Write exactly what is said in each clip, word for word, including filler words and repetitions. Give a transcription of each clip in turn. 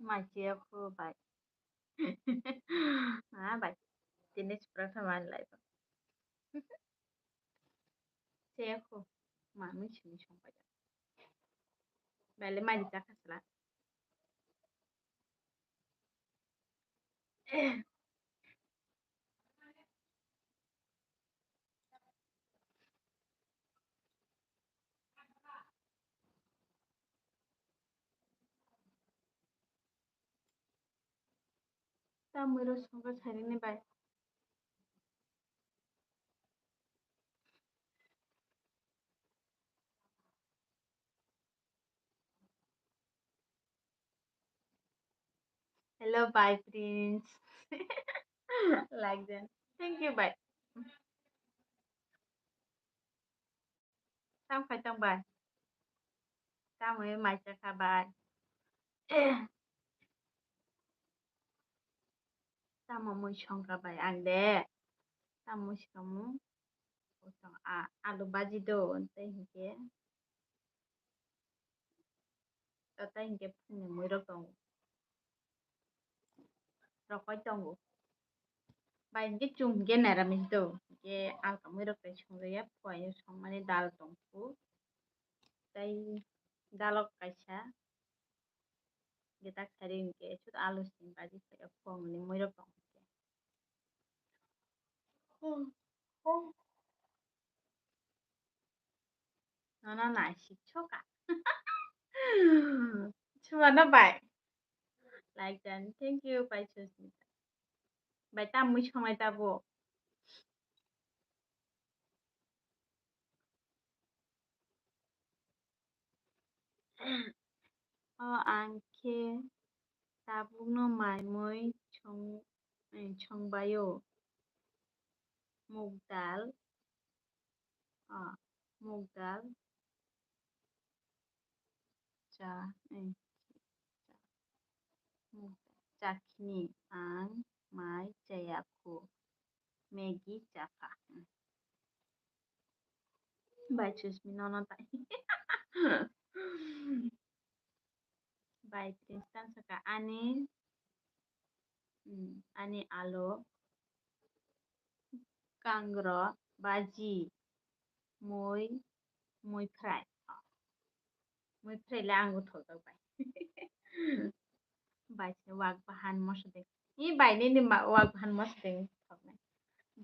Mai chaya kho bai. Ah, bai. Tini chwpra khe mani lai. Chaya kho. Manwi simi song pai. Bai le mai ri chakha sala. Tamwi rw songkha sarini bai. Hello, bye, Prince. Like them. Thank you, bye. Tam khai tong bai. Tamwi mai chakha bai. Tamo mui songkha bai ang de. Tamo sikamu. Bosong a-, alu baji do, tei hinkhe. Tei hinkhe phungni muirok tongo. Rokoi tongo. Bai hinkhe chwng hinkhe neramis do. Hinkhe alka muirok tei songjakya, phuaino songmani dal tongkhu. Tei dalok kaisa. Hinkhe tak sari hinkhe sut alu simi baji khaikha, phuangni muirok tongkha. Nono naisik soka. Chumano bai. Like dan. Thank you, bai Susmita. Bai, tamwi songnai tabuk. O ang khe tabukno mai mui song-, eh, songbaio. Muk dal, ah, muk dal, cha, eh, cha, muk dal. Chakhini ang mai chaya kho. Maggie chakha. Hmm. Bai Susmi nono tai. Bai Tristan saka ani, hmm, ani alo kangro baji mui, mui fry. Mui fry le ang thok bai. Bai se wak bahan moso de. Ni bai nini ma-, wak bahan moso de thok nai.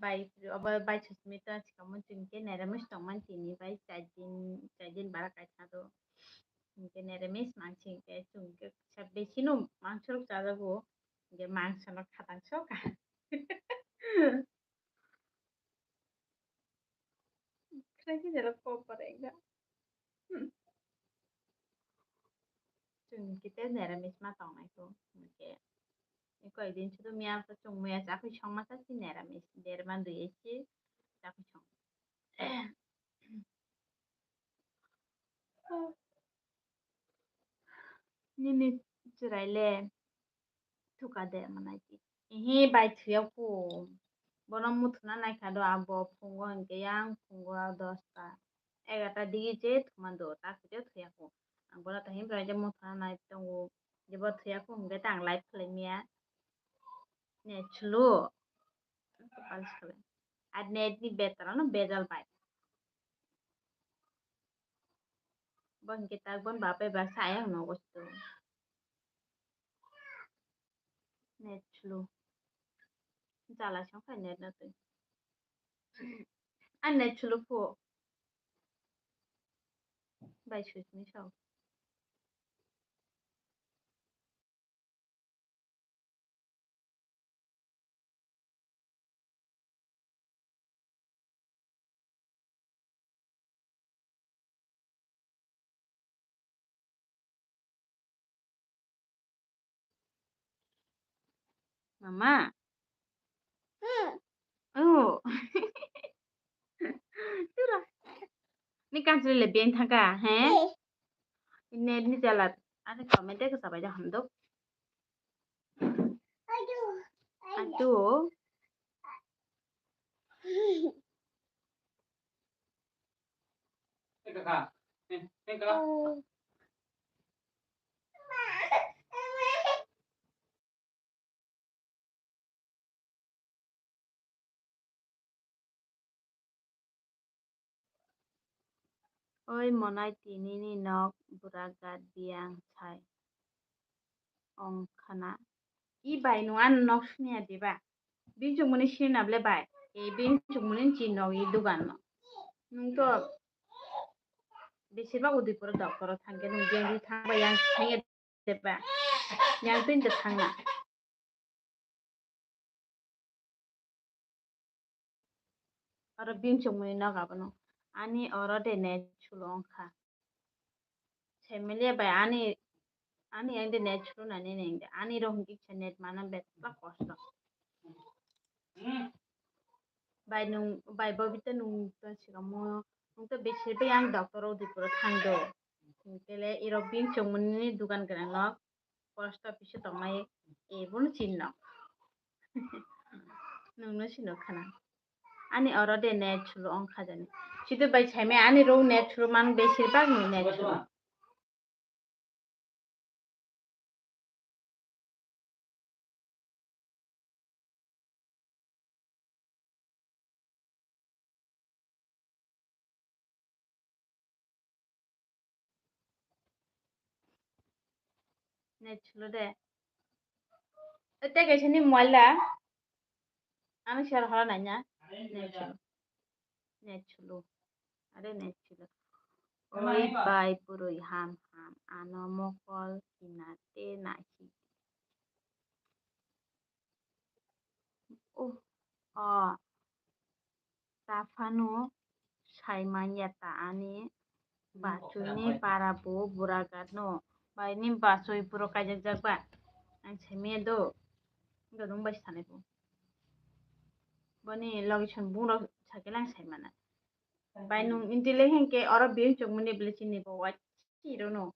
Bai obo bai Susmita sikamo chwng khe neramis tongmani tini bai char din, char din bara kaisa do. Hinkhe neramis mangsi hinkhe chwng khe kisa besi no mangso rok chajago. Hinkhe mangso no khatang soka. Khlai khe jera kok bar ekda. Hmm. Chwng khe tei neramis ma tongnai kho, hinkhe Koi din chudu miya ko chung miya chakui song masa si nera mis derman dui esi chakui song. Nini chwrai le thuka de manai di. Ihi bai thuya ku. Bono muthuna naikha do abo phungo hinkhe yang phungo dosta egarta digi je thuma do ta khe thuya ku. Ang bono tahim bai je muthuna nai tongo. Jebo thuya ku hinkhe ta ang live khlai miya. Ne chwlu. Ar net ni betara no bejal bai. Bo hinkhe tak bon bapai baksa ayang nogo sito. Net slow. Jala song khai net na twi. An net slow pho. Bai switch ni sao. Mama. Oh. Tura. Ni kanchwlwi le beng thangkha, he? Net ni jala. Ani comment eksa bai da hamdok. Atu. Oi monai tinini nok bura gat biyang sai ong khana. I bai nung ano nok siniya diba? Bini chukmani sini na ble bai. E bini chukmani chi nok i dugan no. Nung to besir bak Udaipur o doctor o thang khe nung biyang di thang bai yang thang ya diba? Yang twi da thang na. Oro bini chukmani nok abono. Ani oro de net slow wngkha. Semilia bai ani, ani yang de net slow nani neng de. Ani rok hingke kisa net mana betha kosto. Bai nung, bai Bobita nung to sikamo, nung to besir bai ang doctor o Udaipur o thang do. Hingke le irok bini chukmani dugan gwnang nok. Post office o tongnai, e, bono chinno. Nungno sino khana. Ani oro de net slow wngkha jani. Sido bai saimai ani rok net slow man besir bak no net slow. Net slow de. Ete kaisa ni mobile da. Ano share hora nanya. Net slow. Net slow. Are net slow. Oi bai purui ham ham. Ano mokol kina te nahi. Uh, o ta phano sai manya ta ani bachuni para bo bura gat no bai ni bachoi puro kaijakjak ba ang sai manya do gadung bai sanai bo boni logi son bung rok sakhe lang sai mana bai nung intelek hingke oro bini chukmani bile chini bo wai chiro no.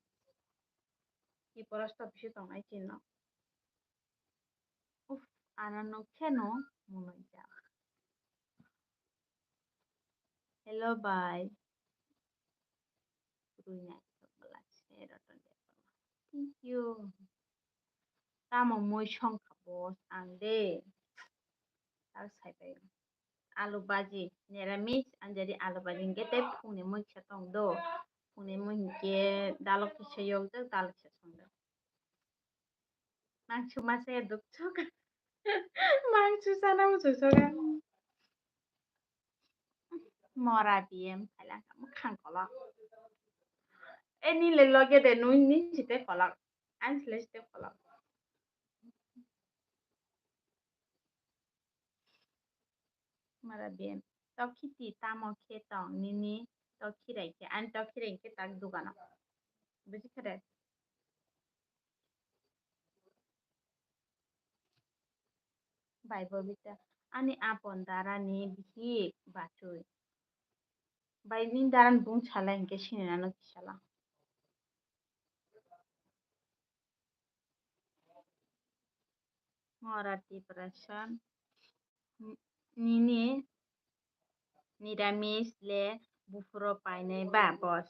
I post office o tongnai chini no. Uf, ano nukhe no munui jak. Hello bai. Rui nai thok bwla se roton de. Thank you. Tamo mui song kha boss ang de. Tak sai pai. Alu baji, neramis, anjari alu baji hingke tei phungni mui kisa tong do. Phungni mui hingke dalok kisa yok jak, dalok kisa song jak. Mangso masa ya duk sok. Mangso sana muchung sok. Mora B M khailangkha mwkhang kolok. E nile loge de nung ni site kolok. Ang sile site kolok. Mara bem. Tokhi ti tamo khe tong nini tokhi rai khe. Ani tokhi rai khe tak dugano. Buji kha de? Bai Bobita, ani apon dara ni bihik bachwi. Bai ni dara ni bung salai hinkhe sini nano kisala. Mora Tiprasa, n-, nini niramis le buphuro painai ba boss?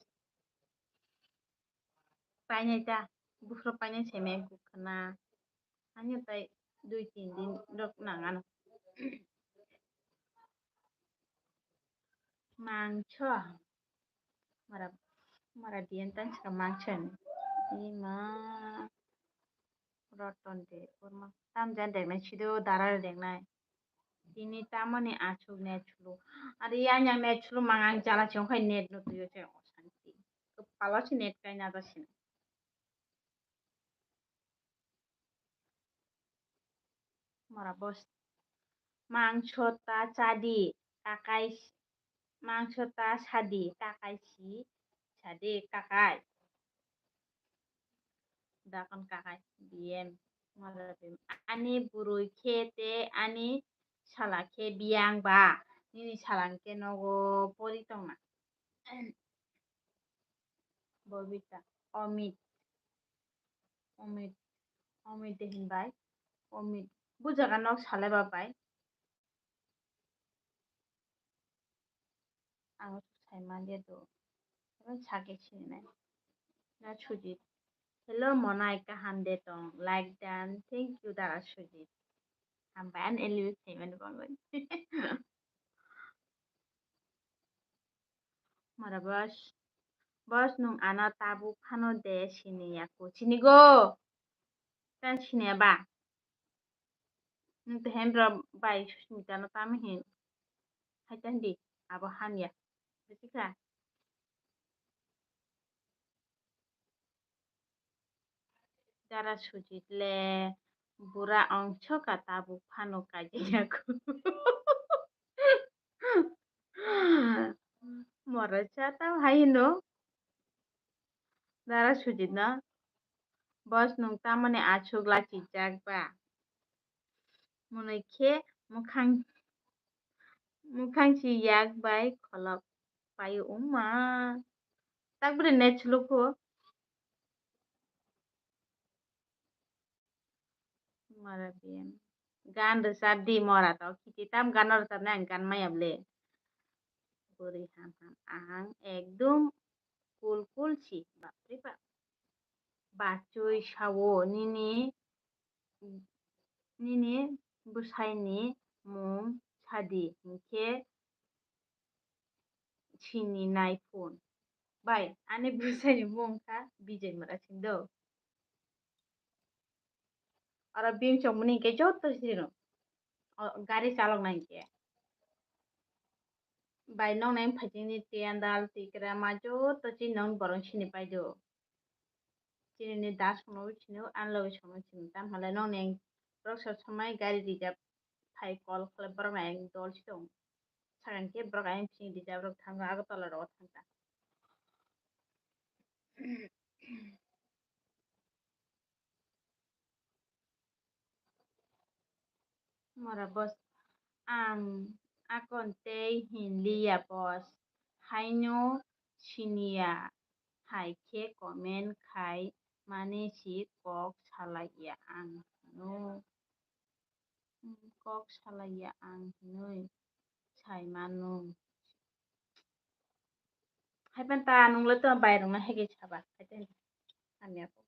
Painai ta, buphuro painai se me gukna. Ani tai dui tin din rok nang ano. Mangso. Mara, mara diyan tan sika mangso ni. Ima. Roton de, korma. Tam jan dengnai, sido dara dengnai. Tini tamoni asuk net sulu. Ari yang yang net sulu mangang jala chong khai net no tuyo chong osanti. Kepala si net kai na da sin. Mara boss. Mangso ta chadi, kakai s-, mangso ta sadi, kakai si, sadi, kakai. Dakon kakai, B M. Mara B M. Ani burui khe te ani sala khe biyang ba. Nini sala khe nogo pori tongna. Bobita, Omit, Omit, Omit de hinbai, Omit. Bujaga nok salai ba bai. Ang sai manliya do. Sake sinai. Na Sujit. Hello, Monai, kaham de tong? Like dan. Thank you, Dara Sujit. Hambai, an eliu sai mani bangoi. Mara boss. Boss, nung ano tabuk phano de sini yaku. Sini go. Tan sini ba. Nung te hem bro bai Susmita no tamo hin. Hai tan di. Abo han ya. Bisi kha. Dara Sujit le bura ongso ka tabuk phano kaijak yaku. Mora cha tamo hai hino. Dara Sujit no. Boss nung tamoni asuk lachijak ba. Mwnwi khe mwkhang, mwkhang si yak bai kholop paio wngma. Tak bwrwi net suluko. Mara B M. Gan rwchap di mora to. Khiti tam gan rwchapnai ang gan maya ble. Bwrwi ham ham ang ekdum cool cool si. Bapre bap. Bachwi sao nini, nini bwsaini mung sadi hinkhe sini nai phone. Bai, ani bwsaini mung kha Bijay Mara Singh. Oro bini chongmani hinkhe joto sino. O, gari chalokna hinkhe. Bai, nokni phaisingni tendal, tikra, ma joto chini nokni borok sini paido. Chini ni das no sini, ani loge sono sini. Tam hale nokni borok sob somoi gari reserve phai call khlai borok na ek dol si tong. Sakang khe borok ayang sini reserve rok thang Agartala rogo thang ta. Mora boss, ang akon tei hinliya boss, haino siniya hai khe comment khai mani si kok salaiya ang no. Hmm, kok salaiya ang hinwi sai mano. Haipan ta nungla to bairokno hege saba, haitan hamya ko.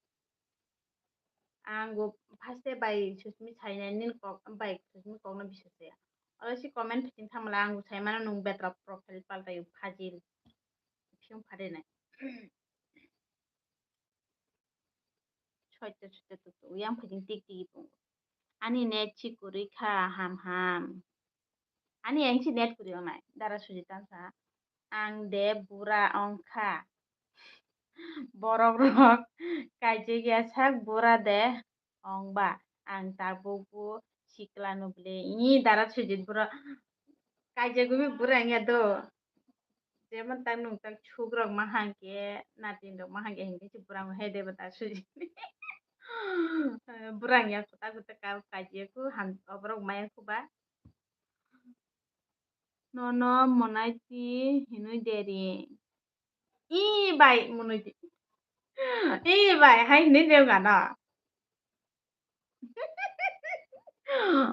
Ang go first day bai Susmi sainai nini kok, bai Susmi kokno bisas ya. Oro si comment phising thamla ang go sai mano nung betra profile paltai fajil. Phiung phade nai. Soito soito tutu yang phajing tik tigi tongo. Ani net si kwrwi kha ham ham. Ani yang si net kwrwi ongnai. Dara Sujit tamsa. Ang de bura ongkha. Borok rok kaijak ya sak bura de ongba. Ang tabuk bo sikla no bwle. Ini Dara Sujit bura kaijak gumi bura wngya do. Jemon tak nung tak suk rok ma hang khe, natin rok ma hang khe, hinkhe se bwrang hai deba ta sujini. Burang ya kuta kuta ka kaji ya ku ham oborok maya ku ba. Nono monai ti hinui deri. I bai monoi ti. I bai hai hinui deri gana.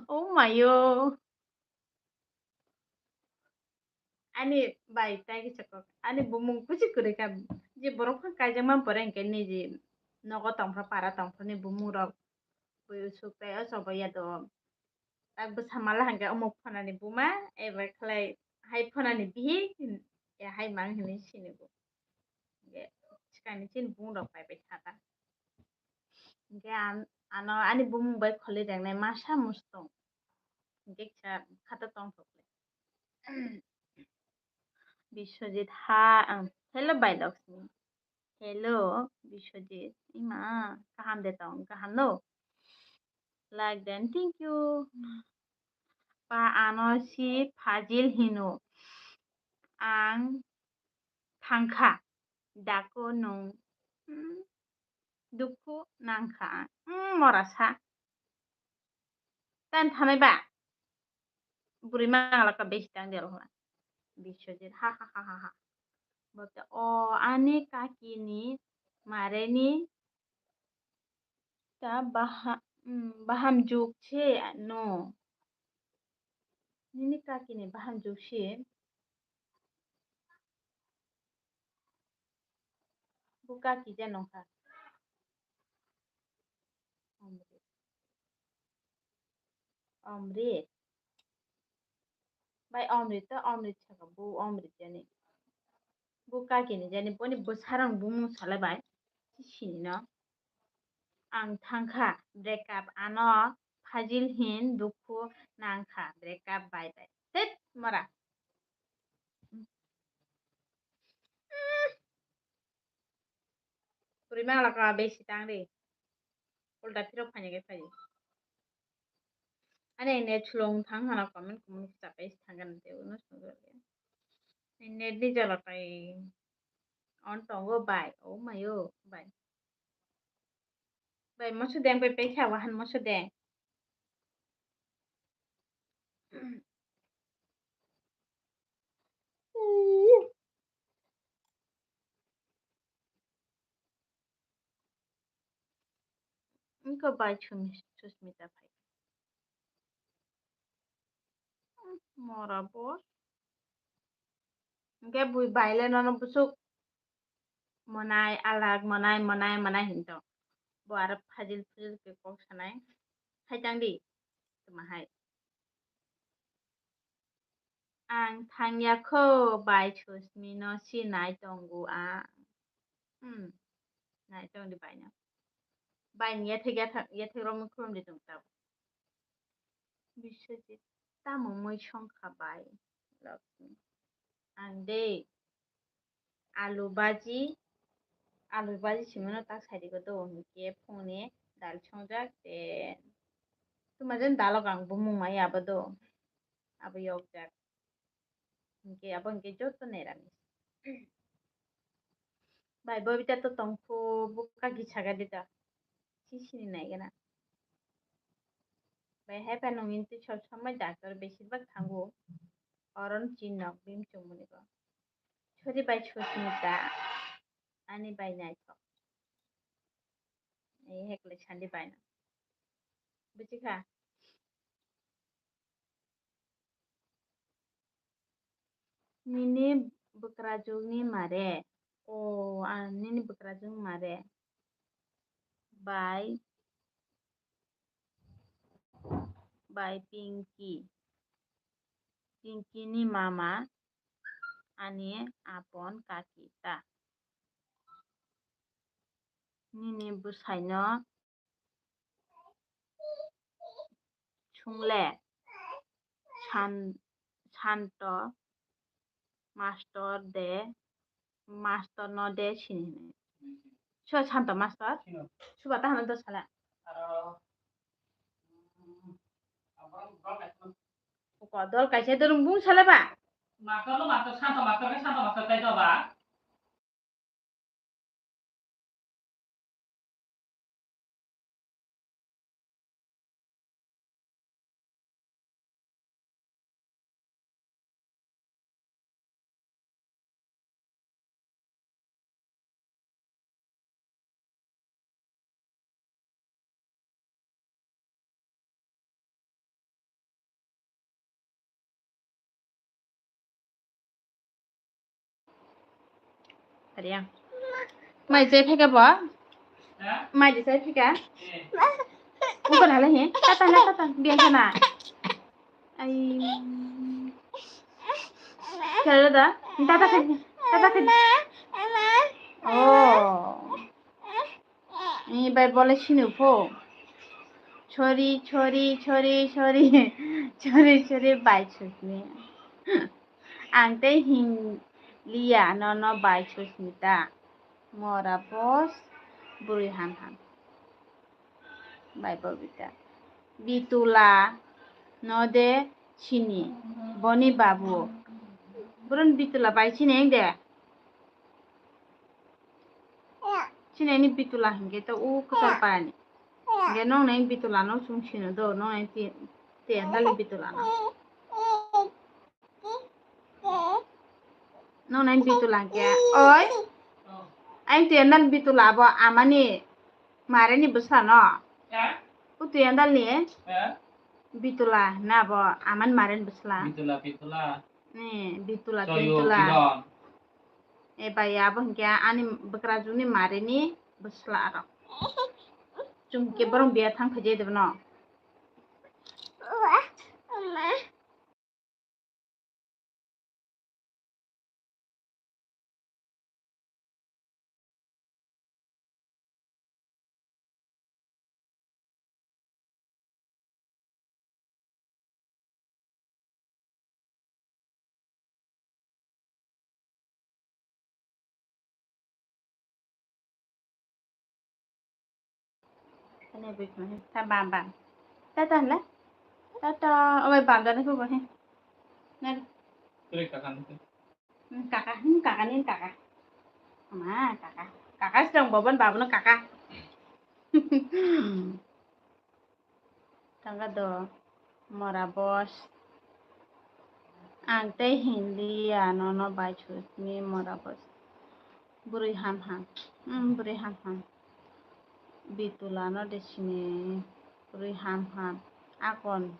Oh mayo. Ani bai tai kisa kok. Ani bumung kuchi kwrwi kha. Je borok kha kaijakma pore hwnkhe niji nogo tongphra para tongphra ni bumung rok bui usuk tai o chobo ya do. Tak bwsa mala hwnkhe omo phonani buma eba khlai hai phonani bihik ya hai mang hinwi sinigo. Hwnkhe swkangni chini bumung rok pai pai thaka. Hwnkhe an-, ano ani bumung bai kholi rengnai masa mustong. Hwnkhe kisa khata tongthok le. Biswajit ha, ang, hello, Bai Laksmi. Hello, Biswajit. Ima, kaham de tong, kaham no? Like then, thank you. Pa ano si Fazil hino. Ang thangkha. Dako nung. Hmm. Dukhu nangkha. Hmm, mora sa. Tan thanai ba? Buri mangala ka besi tang dero hla. Biswajit, ha, ha, ha, ha, ha. Bote, o, ani kaki ni mare ni ta baha-, mm, baham juk se, no. Nini kaki ni baham juk se. Bo kaki je nongkha. Amrit. Amrit. Bai Amrit to Amrit saka bo Amrit jani. Bo kaki ni jani boni bwsarang bumung sala bai. Sini no. Ang thangkha break up ano Fazil hin dukhu nangkha break up bye bye. Tet mora. Puri mangla ka besi tang ri. Ulta phirok phanya ke phai. Ani net slong thang hana comment comment chapai thangani te uno songjo ke. Net ni jala tai on tongo bai. Oh mayo bai. Bai moso deng bai pai kha wahan moso deng. Iko bai Sumi-, Susmita phai. Mora bo. Hingke bui bai le nono busuk monai alak monai monai monai hinto. Bo aro phajil phujil ke kok sanai. Hai tang di. Tuma hai. Ang thangya kho bai Susmi no si nai tongo ang. Hmm. Nai tong di bai no. Bai ni yathek yathek yathek romwi khulum di tong tabo. Biswajit tamo mui songkha bai. Lakshmi. Ang de alu baji, alu baji simano tak sadi ko do hingke phungni dal songjak te tuma jen dalo kang bumung mai abo do abo yokjak hingke abo hingke joto neramis. Bai Bobita to tongkhu buka gisaga dita sisini naigana. Bai hai phano nini twi sob somoi doctor besir bak thango. Oron chin nok bim chumuni bo. Sori bai Susmita. Ani bai naithok. Ei hekle sandi bai no. Buji kha? Nini bwkrajwkni mare. O, ah, nini bwkrajwk mare. Bai, bai Pinky. Pinky ni mama ani apon kaki ta. Nini bwsaino Sungle, San-, Santo, Mastor de, Mastor no de sini hini. Sua Santo Mastor? Suba tahano do sala. Ko dol kaisa dorong bung sala ba? Mastor no Mastor, Santo Mastor ke Santo Mastor tai do ba? Yang. Mai je phika bo? Mai je sai phika? Uko nala he? Tata na tata. Biang kana. Ai. Kala da. Tata ka. Tata ka. Oh. Ni bai bole sinu pho. Chori, chori, chori, chori. Chori, chori, bai chusni. Ang tei hinliya nono bai Susmita. Mora boss, bwrwi ham ham. Bai Bobita. Bitula no de sini. Boni babu. Burun Bitula bai sini de. Sini ni Bitula hinge to u kutar pani. Hinge nong neng Bitula no sung sino do, nong neng ti, ti andali Bitula no. Nong nai Bitula hwnkhe, oi. Ang twi andal Bitula abo amani mareni bwsla no. O twi andal ni Bitula hwnna abo amani mareni bwsla. Bitula, Bitula. Ni Bitula, Bitula. E bai abo hwnkhe ani bwkrajwkni mareni bwsla aro. Chwng khe borok biya thang khaijai de bono. Ani bwkha ta bam bam. Tata hwnla. Tata, obai bam jani khe bo he. Nari. Kaka, hmm, kaka ni kaka. Ma, kaka. Kaka sitong bobon babono kaka. Tangka do mora boss. Ang tei hinliya nono bai Susmi mora boss. Bwrwi ham ham. Hmm, bwrwi ham ham. Bitula no de sini. Bwrwi ham ham. Akon.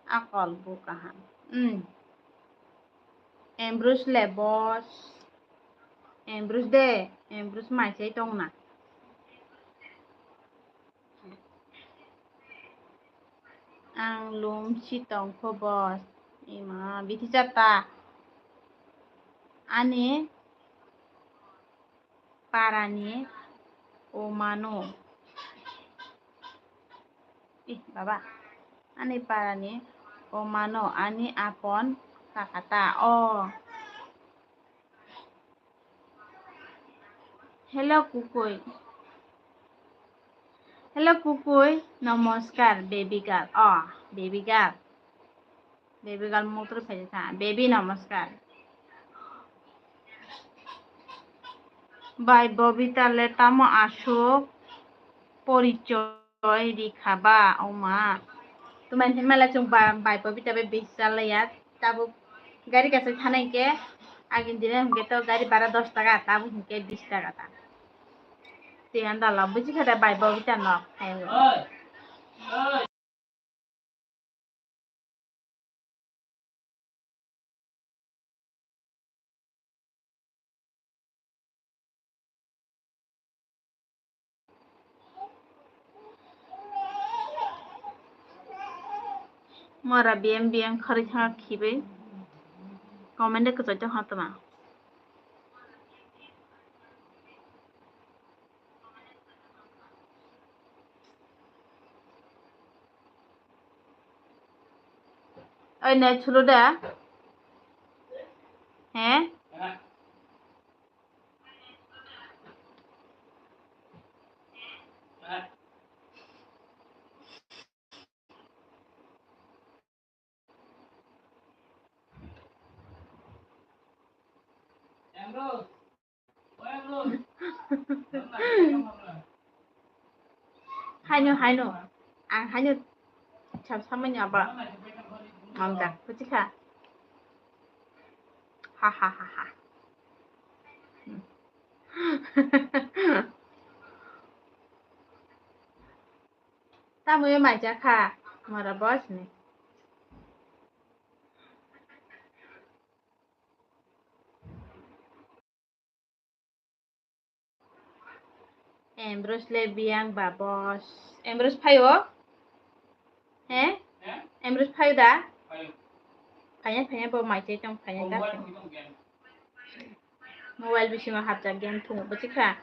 Akol bo kaham. Hmm. Ambrose le boss. Ambrose de. Ambrose mai sai tong na. Ang lum si tong kho boss. Ima, bithi chata. Ani parani omano. Ih, baba. Ani parani omano, ani apon kakata. Oh. Hello, Kukui. Hello, Kukui. Namaskar, baby girl. Oh, baby girl. Baby girl, muktrwi phaikha. Baby, namaskar. Bai Bobita le tamo aswk porichoi. Oi, rikha ba, o ma. Tumani thani mala chwng ba, bai Bobita bai bisi chalaiya. Tabuk gari kaisa thanai khe, agini dine hwnkhe to gari bara dos taka, tabuk hwnkhe bis taka ta. Tei andalo, buji kha da bai Bobita no, hai. Mora biyang biyang khari ha khibai. Comment de kwchai tong ha tama. Oi, net chulo da? He? Haino, haino. Ang haino sam samani aba. Mamda, kuchikha. Ha, ha, ha, ha. Hmm. Tamo yo mai jakha. Mara boss ni. Ambrose le biyang ba boss. Ambrose phaio? He? Ambrose phaio da? Phaiya, phaiya, bo mai chai tong phaiya da. Mobile bisingo hapjak game thung bo chikha.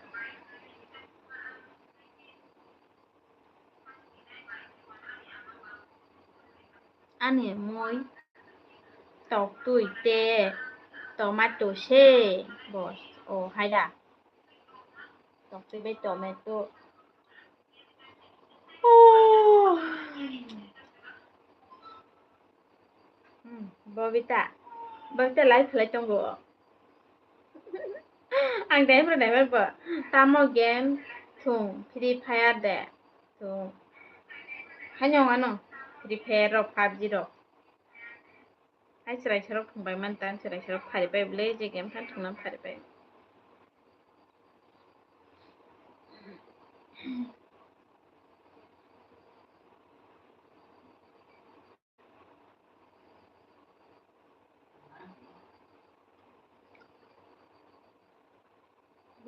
Ani mui toktwi tei tomato se boss. O hai da. Toktwi bai tomato. Oh. Hmm, Bobita. Bobita live khlai tongo. Ang dai bro dai bo. Tamo game thung Free Fire de. Thung. Hanyong ano Free Fire rok, PUBG rok. Hai chwrai chwrai rok thung bai man tang, chwrai chwrai rok phari bai bwle je game khan thung nang phari bai.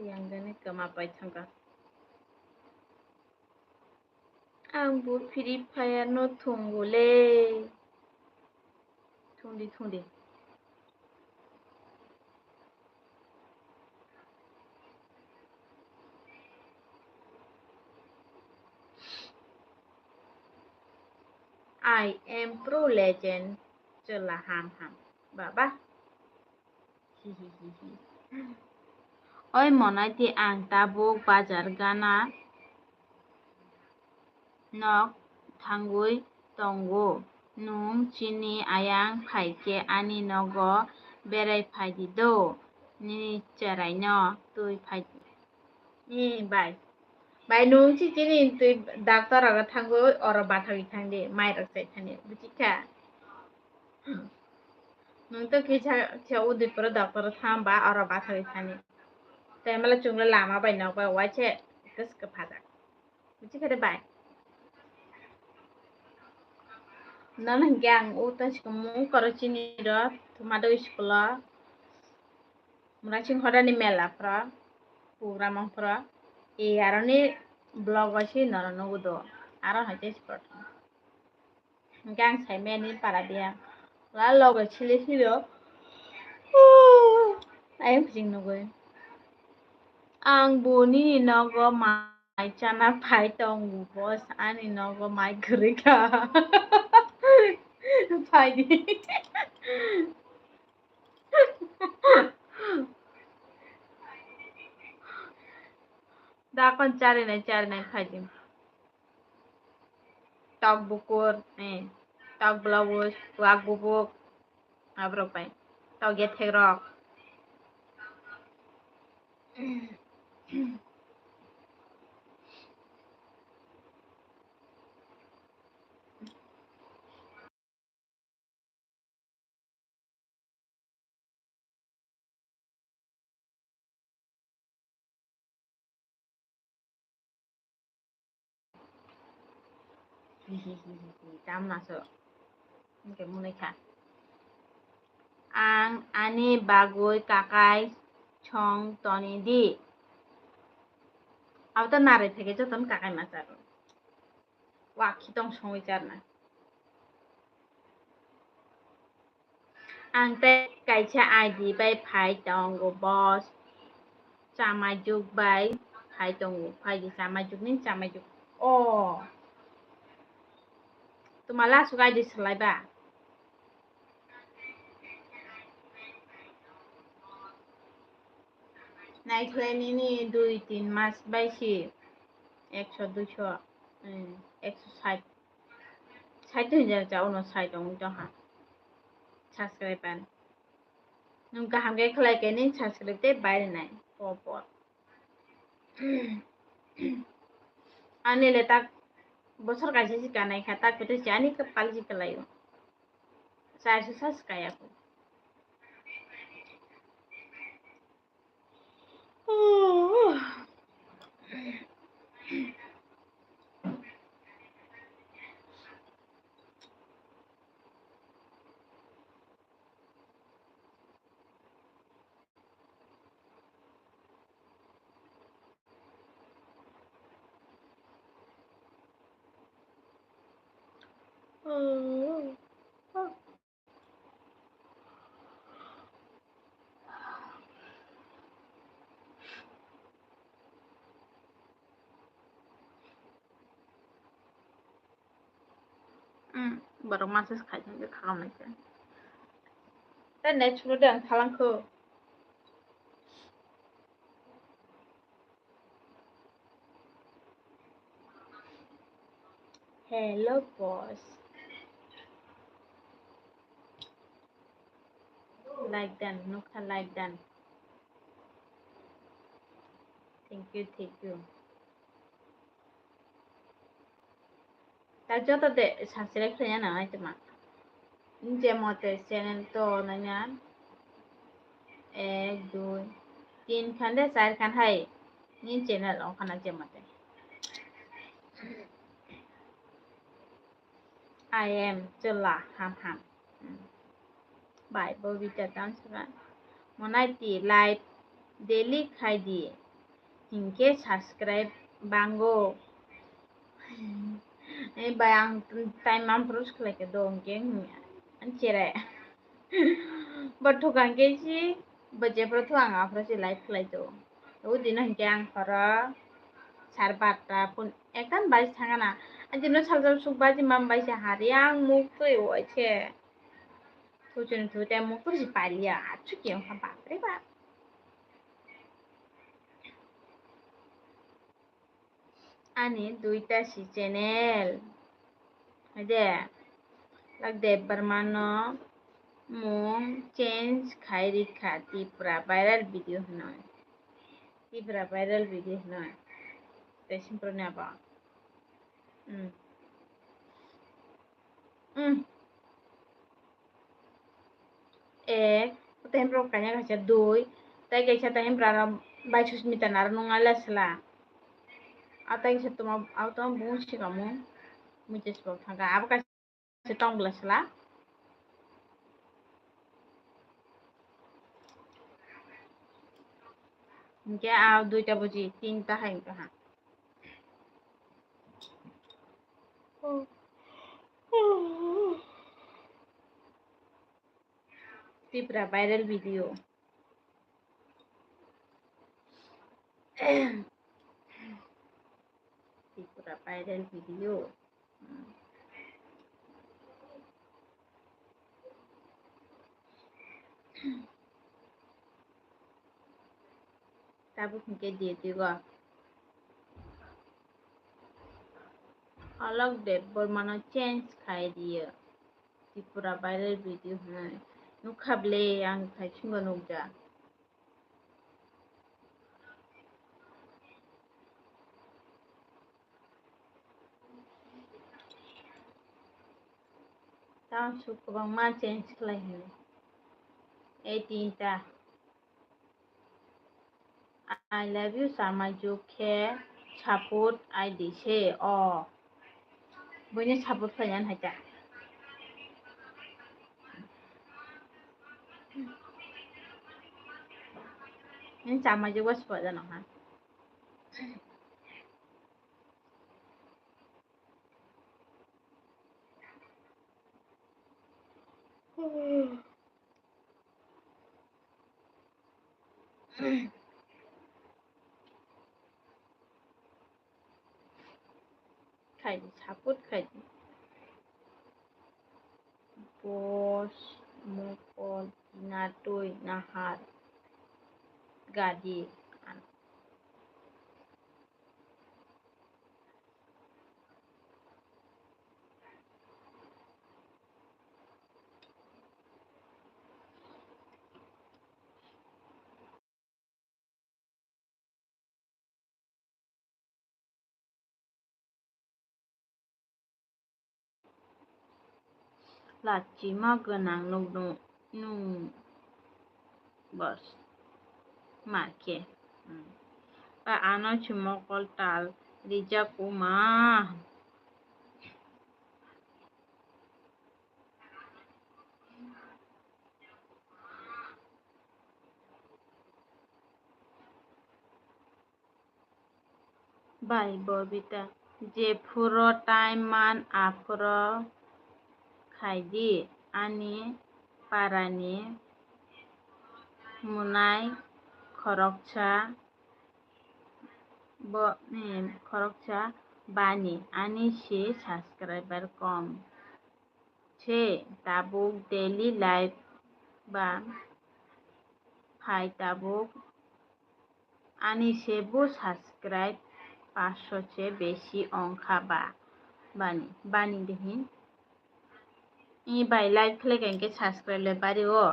Yang gani kama pai thangka. Ang bo Free Fire no thungo le. Thungdi, thungdi. I am Pro Legend. Chwla ham ham. Baba. Oi monai, tei ang tabuk bazar gana nok thangwi tongo. Nwng chini ayang phaikhe ani nogo berai phaidi do, nini cheraino twi phaidi. Ee, bai. Bai, nwng si chini twi doctor rogo thangwi oro bathagwi thangdi, mai rok chai thani, buchikha? Nwng to kisa, kisa Udaipuro doctor o thang ba oro bathagwi thani. Tei mala chwngno lama bai nok bai waise kwswk kwphajak. Buchikha de bai? Nono hinkhe ang o tei swkang mung koro chini ro, Thumadoi school o. Murasing Hodani mela phro, program phro, e aroni vlog o si norok nugo do, aro hai tei si prothom. Hinkhe ang sai mani para dia, la loge sili silo, ayang phijing nugui. Ang bo nini nogo ma. Mai chana phai tongo boss, ani nogo mai kwrwi kha. Phaidi. Dakon charinai charinai phaidi. Tok bukur, eh, tok blouse, wak bubuk, aborok bai. Tok gethek rok. Tamna so. Hingke mwnwi kha. Ang ani bagwi kakai song toni di. Abo to narwi theke jotono kakai ma charo. Wa khitong songwi charna. Ang tei kaisa I D bai phai tongo, boss. Chamaijwk bai phai tongo. Phaidi chamaijwk ni chamaijwk. O. Twma last o I D swlai ba? Naikhlai nini dui tin mas bai si. Ekso, duiso, hmm, ekso sait. Sait to hinjak ja, uno sait wngwi tongkha. Subscriber. Nwng kaham khe khlai khe nini subscribe tei bai rwnai. Por por. Ani le tak bosor kaisa si kanai kha, tak bete si ani kapal si kalaio. Charso sa si kaya kho. Hmm, borok message khai thangkhe thalang nai khe. Tei net slow de ang thalang kho. Hello, boss. Like dan, nukha like dan. Thank you, thank you. Ta joto de subscribe khlaiya na nai tongma. Nini je mote channel to nanya. Ek, dui, tin khan de, char khan hai. Nini channel ongkha na je mote. I am Chola, ham ham. Hmm. Bai, Bobita Tamsara. Monai ti live daily khai di. Hinkhe subscribe bango. Eh, bai, ang time ang prus khlai khe do, hinkhe, hmm, ang chere. Bo thukang khe si, bo jephru thu ang aphuru si live khlai do. O dino hinkhe ang horo sar barta phone ekta bai thangana. Ang dino sal sal suk baji mam bai se hari ang muk twi o se. Thuchuni thu te muk twi si paliya. Achu ki ongkha bapre bap. Ani duita si channel. Haide, Lak Debbarma no mung change khai rikha Tipra viral video hwnwi. Tipra viral video hwnwi. Tei simpro ni abo. Hmm. Hmm. Ek, tei hemprok kaisa kaisa dui, tei kaisa tei hemprok aro bai Susmita naro nung lai sela. A tei kaisa tongma, a tongma bung sikamo, mui jesbo thangka, abo kaisa tong bwla sela. Hinkhe a duita buji, tinta hai wngkha ha. Tipra viral video. Tipra viral video. Tabuk hinkhe D T go. Alok Debbarmano change khai riyo. Tripura viral video hwnwi. Nukha ble, ang thaisungo nukjak. Tamo suk kwbangma change khlai hwnwi. Ei tinta. I love you, Chamaijwk khe support I D se. O. Buini support khlainani hai ta. Nini Chamaijwk bo support jano ha. Khaidi, support khaidi. Boss, mokol, natwi, nahar, gadi. Lachima gwnang nuknung nung bos ma khe. Hmm. Ba ano se mokol tal rijak o ma. Bai Bobita, jephuru time man aphuru khaidi, ani parani mwnai khoroksa bo, eh, khoroksa bani, ani se subscriber kom se, tabuk daily life ba phai tabuk. Ani se bo subscribe paanch sho se besi ongkha ba. Bani, bani de hin. I bai like khlai kha hinkhe subscribe le bari o.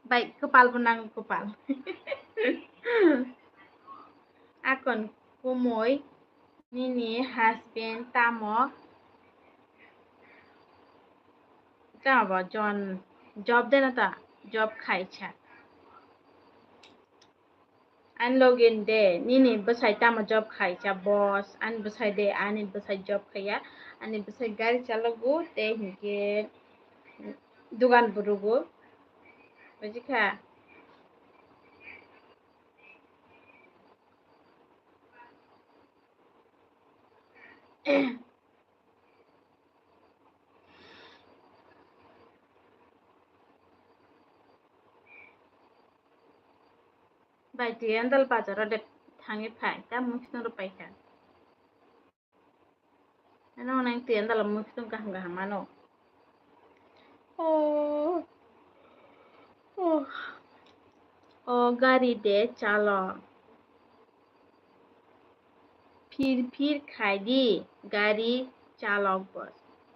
Bai kwpal bo nang kwpal. Akon kumui. Nini husband tamo? Tamo bo jon job de na ta? Job khaisa. Ani login de, nini bwsai tamo job khaisa, boss? Ani bwsai de, ani bwsai job khaiya, ani bwsai gari chalogo, tei hinkhe dugan bo rwgo. Buji kha? Bai, twi andal bazar o de thangwi phai, ta mui swnam rw pai kha. Ano nang twi andal mui swnam kaham kaham mano. Oh, oh, oh, gari de chalo. Phir phir khai di gari chalok bo.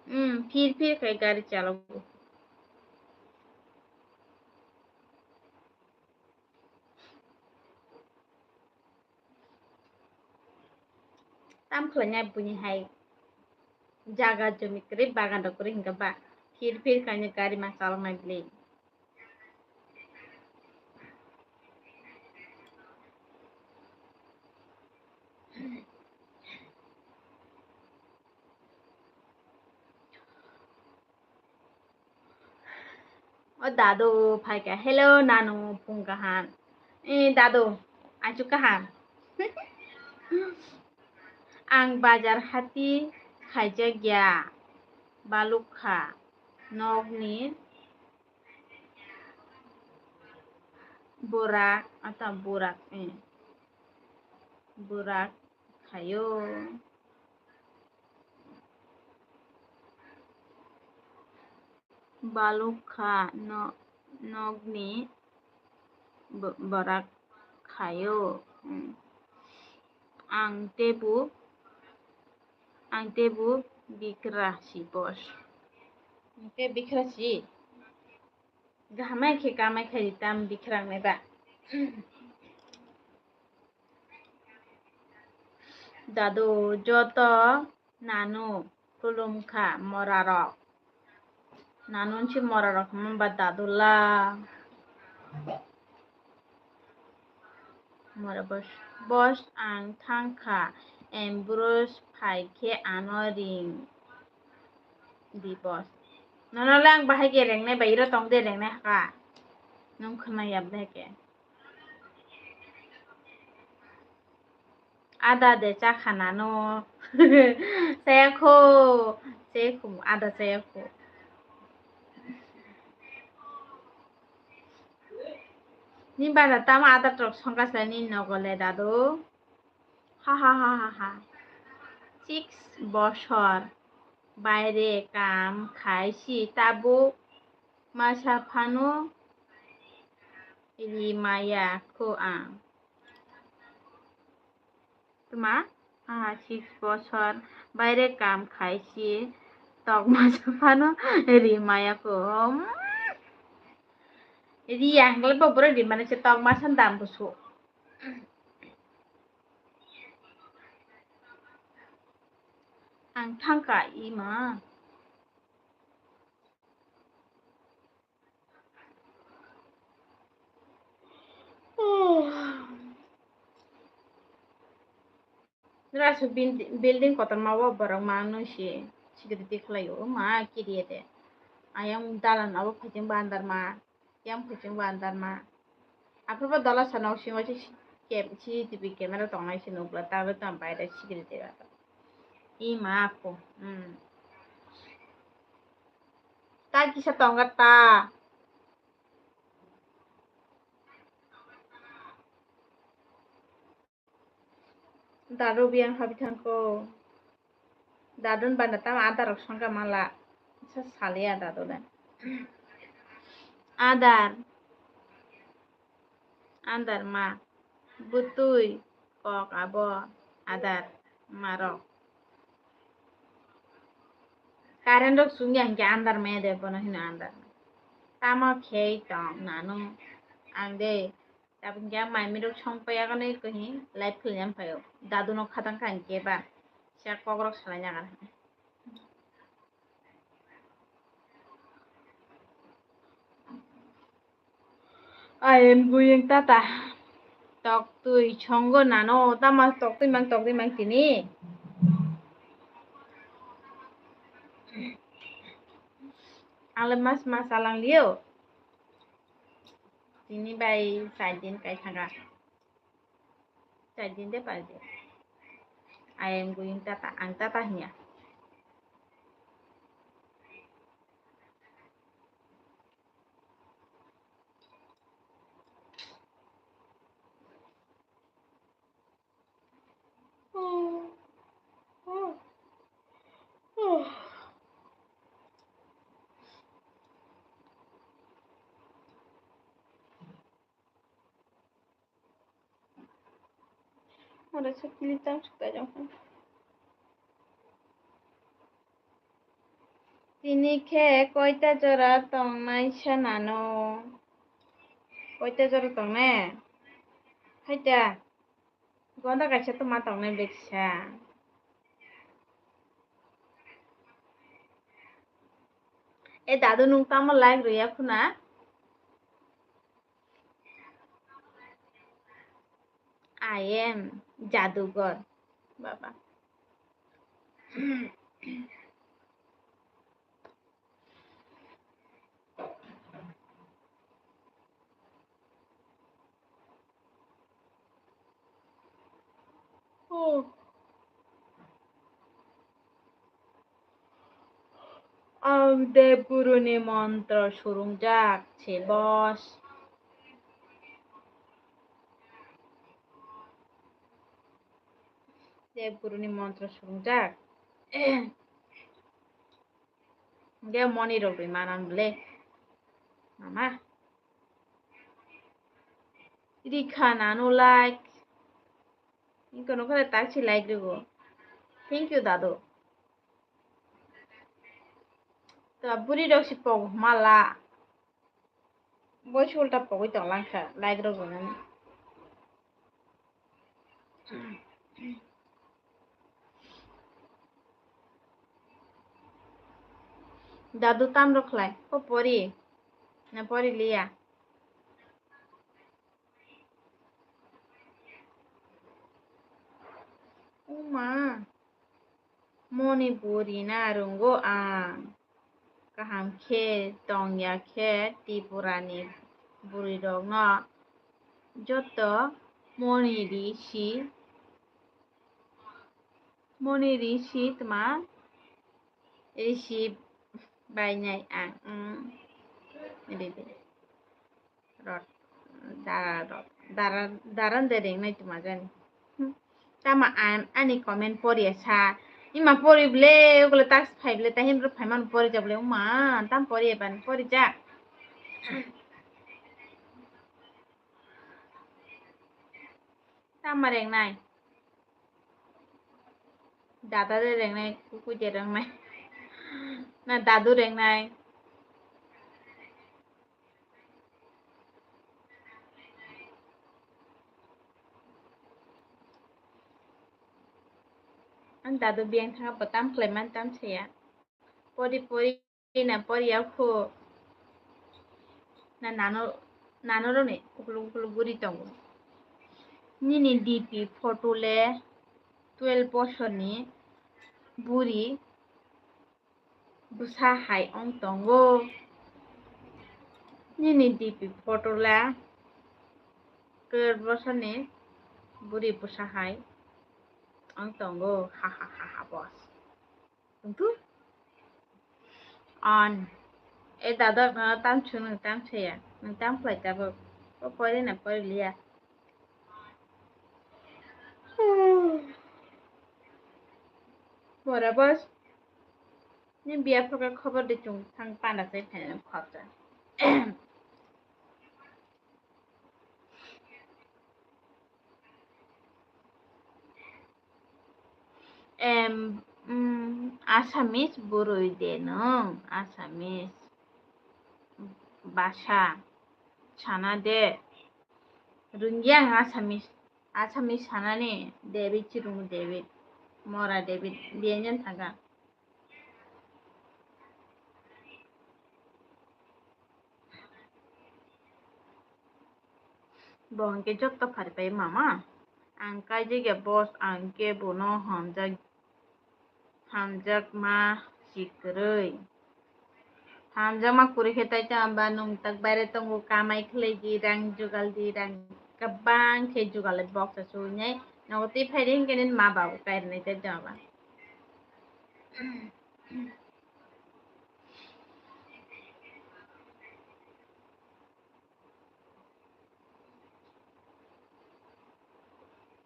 Hmm, phir phir khai gari chalok bo. Tam khlainai buini hai jaga jumi kwrwi, bagan rok kwrwi hinkhe ba phir phir khaino gari ma chaloknai bwlwi. O dadu phaikha, "Hello nanu, phung kaham." E dadu, achuk kaham. Ang bazar hati khaijak ya, baluk kha nokni borak, ata borak, e borak khayo. Baluk kha no-, nokni bo-, borak khayo. Hmm. Ang tebu, ang tebu bikra si boss. Ang te bikra si. Gahamai khe kamai khe tam bikra nai ba. Dadu joto nanu khulum kha morarok. Nanu si morarok hwnba dadu la. Mora boss, boss ang thang kha, em bros phai khe ano ring di boss. Nono le ang bahai khe rengnai bai iro tong de rengnai ha. Nung khna yap de ke. Ada de cha khana no. Saya kho. Saya kho, ada saya kho. Ni bara tamo ada trok songka sila ni nogo le dadu. Ha ha ha ha ha. Six bosor baire kam khai si tabuk masa phano ri maya kho ang. Tma, ah, six bosor baire kam khai si tok masa phano ri maya kho. Ri ang le bo boro ri mane se tok masa dam busu. Ang thangka ima. Rasu building kotorma o borok ma nung si security khlai o ma kiriye de. Ayang dalan abo phaijeng bandar ma, yang phaijeng bandar ma. Aphuru bo dola sana o sima si C C T V camera tongnai si nukla, tabuk tamo baire security rok. Ima apo. Hmm. Ta kisa tongo ta. Dadu biyang habi thangko. Dadun bana tamo adar rok songkha mala. Sa saliya dadu le. Adar. Adar ma. Butui. Kok abo. Adar. Marok. Current rok chungya hinkhe andar maya de bono hino andar. Tamo khei tong nanu ang de. Tabuk hinkhe ang mai mirok song paiya gani khe live khwlaiya phaio. Dadu no khatang kha hinkhe ba. Siya kok rok salai nagar. I am going tata. Tok twi songo nano, tama tok twi mang, tok twi mang tini. Ang le mas mas alang liyo. Tini bai char din kai thanga. Char din de pal de. I am going tata, ang tata hiya. Oro se clip tang sukha jong kha. Tini khe koita jora tongnai sa nano? Koita jora tongnai? Haita. Gonda kaisa tongma tongnai beksa. E dadu, nwng tamo like rwya khuna? I am jadugor. Baba. Oh. Ang Dev Guruni montro surungjak se boss. Dev Guruni montro surungjak. Hingke moni rok rwi manan bole. Mama. Rikha nanu like. Hingke nokha le tak si like rwgo. Thank you dadu. Ta buri rok si pok mala. Boi sulta pogwi tong langkha, like rok rwnani. Dadu tam rok khlai, o pori, na pori liya. Uma. Moni bo rina rwngo ang. Kaham khe tong ya khe Tripura ni bwrwi rok no joto moni ri si, moni ri si tma ri si bai nai ang, mm, ri de. Rot, dara rot, dara, dara de ring nai tuma jani. Hmm. Tama an, ani comment poriya sa. Ima pori ble, ugulo tax phai ble, tahim ro phai man pori ja ble, uma, tam pori ban, pori ja. Tama rengnai? Dada de rengnai, kuku de rengnai. Na dadu rengnai. Ang dadu biyang thangma bo tam khlai man tam saya. Pori pori na poriya kho. Na nano, nano roni ukuluk ukuluk guri tongo. Nini D P photo le twelve bosorni buri bwsa hai wng tongo. Nini D P photo le twelve bosorni buri bwsa hai wng tongo. Ha ha ha ha boss. Tungtu. On. E dada, no tam chunu, tam chaya. No tam play tabuk. O pore na pore liya. Bora boss. Ni biya phoka khobor de chung thang panda sai phaina khobja. Em, mm, Assamese bwrwi de nwng, Assamese basa sana de. Rwngya ang Assamese, Assamese sanani David Chirung David, Mora David, diyan thangka. Bo hwnkhe jotto pharipai mama. Ang kaijak ya boss, ang khe bono hamjak, hamjakma si kwrwi. Hamjakma kwrwi khe tai tamo ba nwng tak baire tongo, kamai khlai di, rang jugal di, rang kwbang khe jugal box asugwi nai. Nogo twi phai di hinkhe nini ma babu kairwnai tai tamo ba.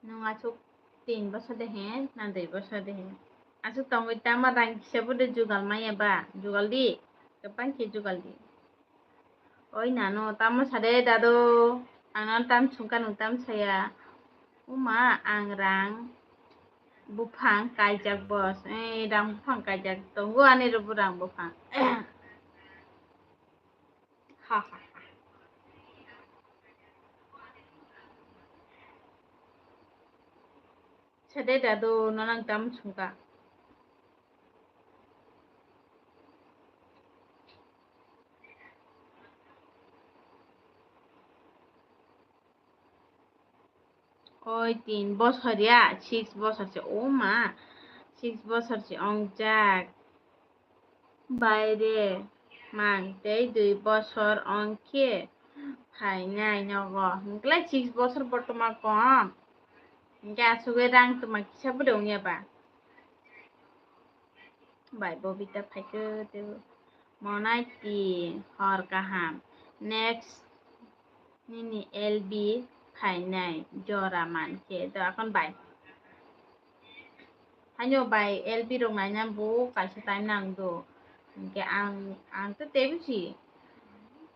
Nwng aswk tin bosor de he, na dui bosor de he? Aswk tongwi tamo rang kisa bo de jugal maya ba? Jugal di, kwbang khe jugal di. Oi nano, tamo sade dado, ang no tam sungka nwng tam saya. Uma, ang rang buphang kaijak boss, eh, rang buphang kaijak tongo ani rw bo rang buphang. Ha, ha, ha. Sade dado, no nang tam sungka. Oi, tin bosor ya, six bosor se, o ma, six bosor se ongjak. Baire mang tei dui bosor ongkhe phainai nogo. Hwnkhe six bosor bortoman kom. Hwnkhe asugwi rang twma kisa bo de wngya ba? Bai Bobita phaikhe tei monai tin hor kaham. Next nini L B phainai jora mankhe. To akon bai. Haino bai L B rok naina bo kaisa time nang do. Hwnkhe ang, ang to teibo si.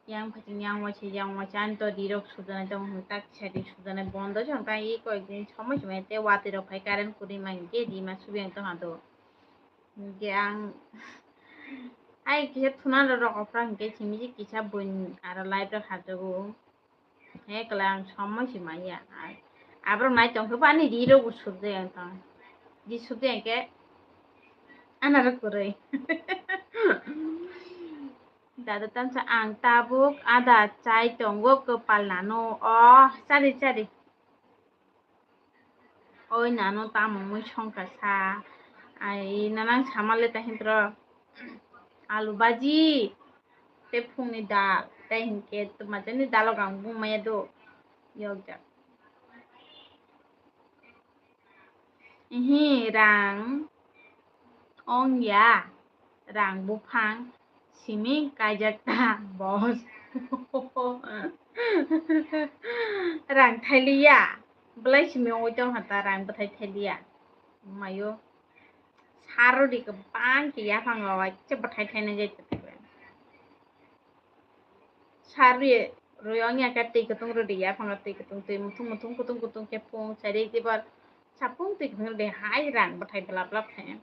Yang phaising yang waisa, yang waisa ani to rirok sujanai tongo hwn tak kisa ri sujanai bondo se hwn tak i koyek din somoi somoi tei watwi rok phai current kwrwi mankhe rima subi ang tongha do. Hwnkhe ang ai kisa thuna rok rok ophra hwnkhe simi se kisa buini aro live rok hajago. He kwlai ang somoi se maya. Aborok nai tongkhe bo ani ri rok bo sukjai ang tong. Di sukjai ang khe anarok kwrwi. Dada tamsa ang tabuk ada chai tongo kwpal nano. O chari chari. Oi nano tamo mui songkha sa. Ai nanang sama le ta hintro. Alu baji. Tei phungni dal. Tei hinkhe twmajani dalo gang bumaya do. Yokjak. Ihi rang ongya. Rang buphang. Simi kaijak ta boss. Rang thailiya. Belai simi ongwi tongkha ta rang bwthai thailiya. Mayo. Sarodi kwbang khe yaphango waisa bwthai thainai jai tongkha. Sarwi rwi ongya khe twi kwtung rwdi yaphango twi kwtung twi muthung muthung kutung kutung khe phung sari tibor sapung twi kwtung rwdi hai rang bwthai bwlap bwlap khe.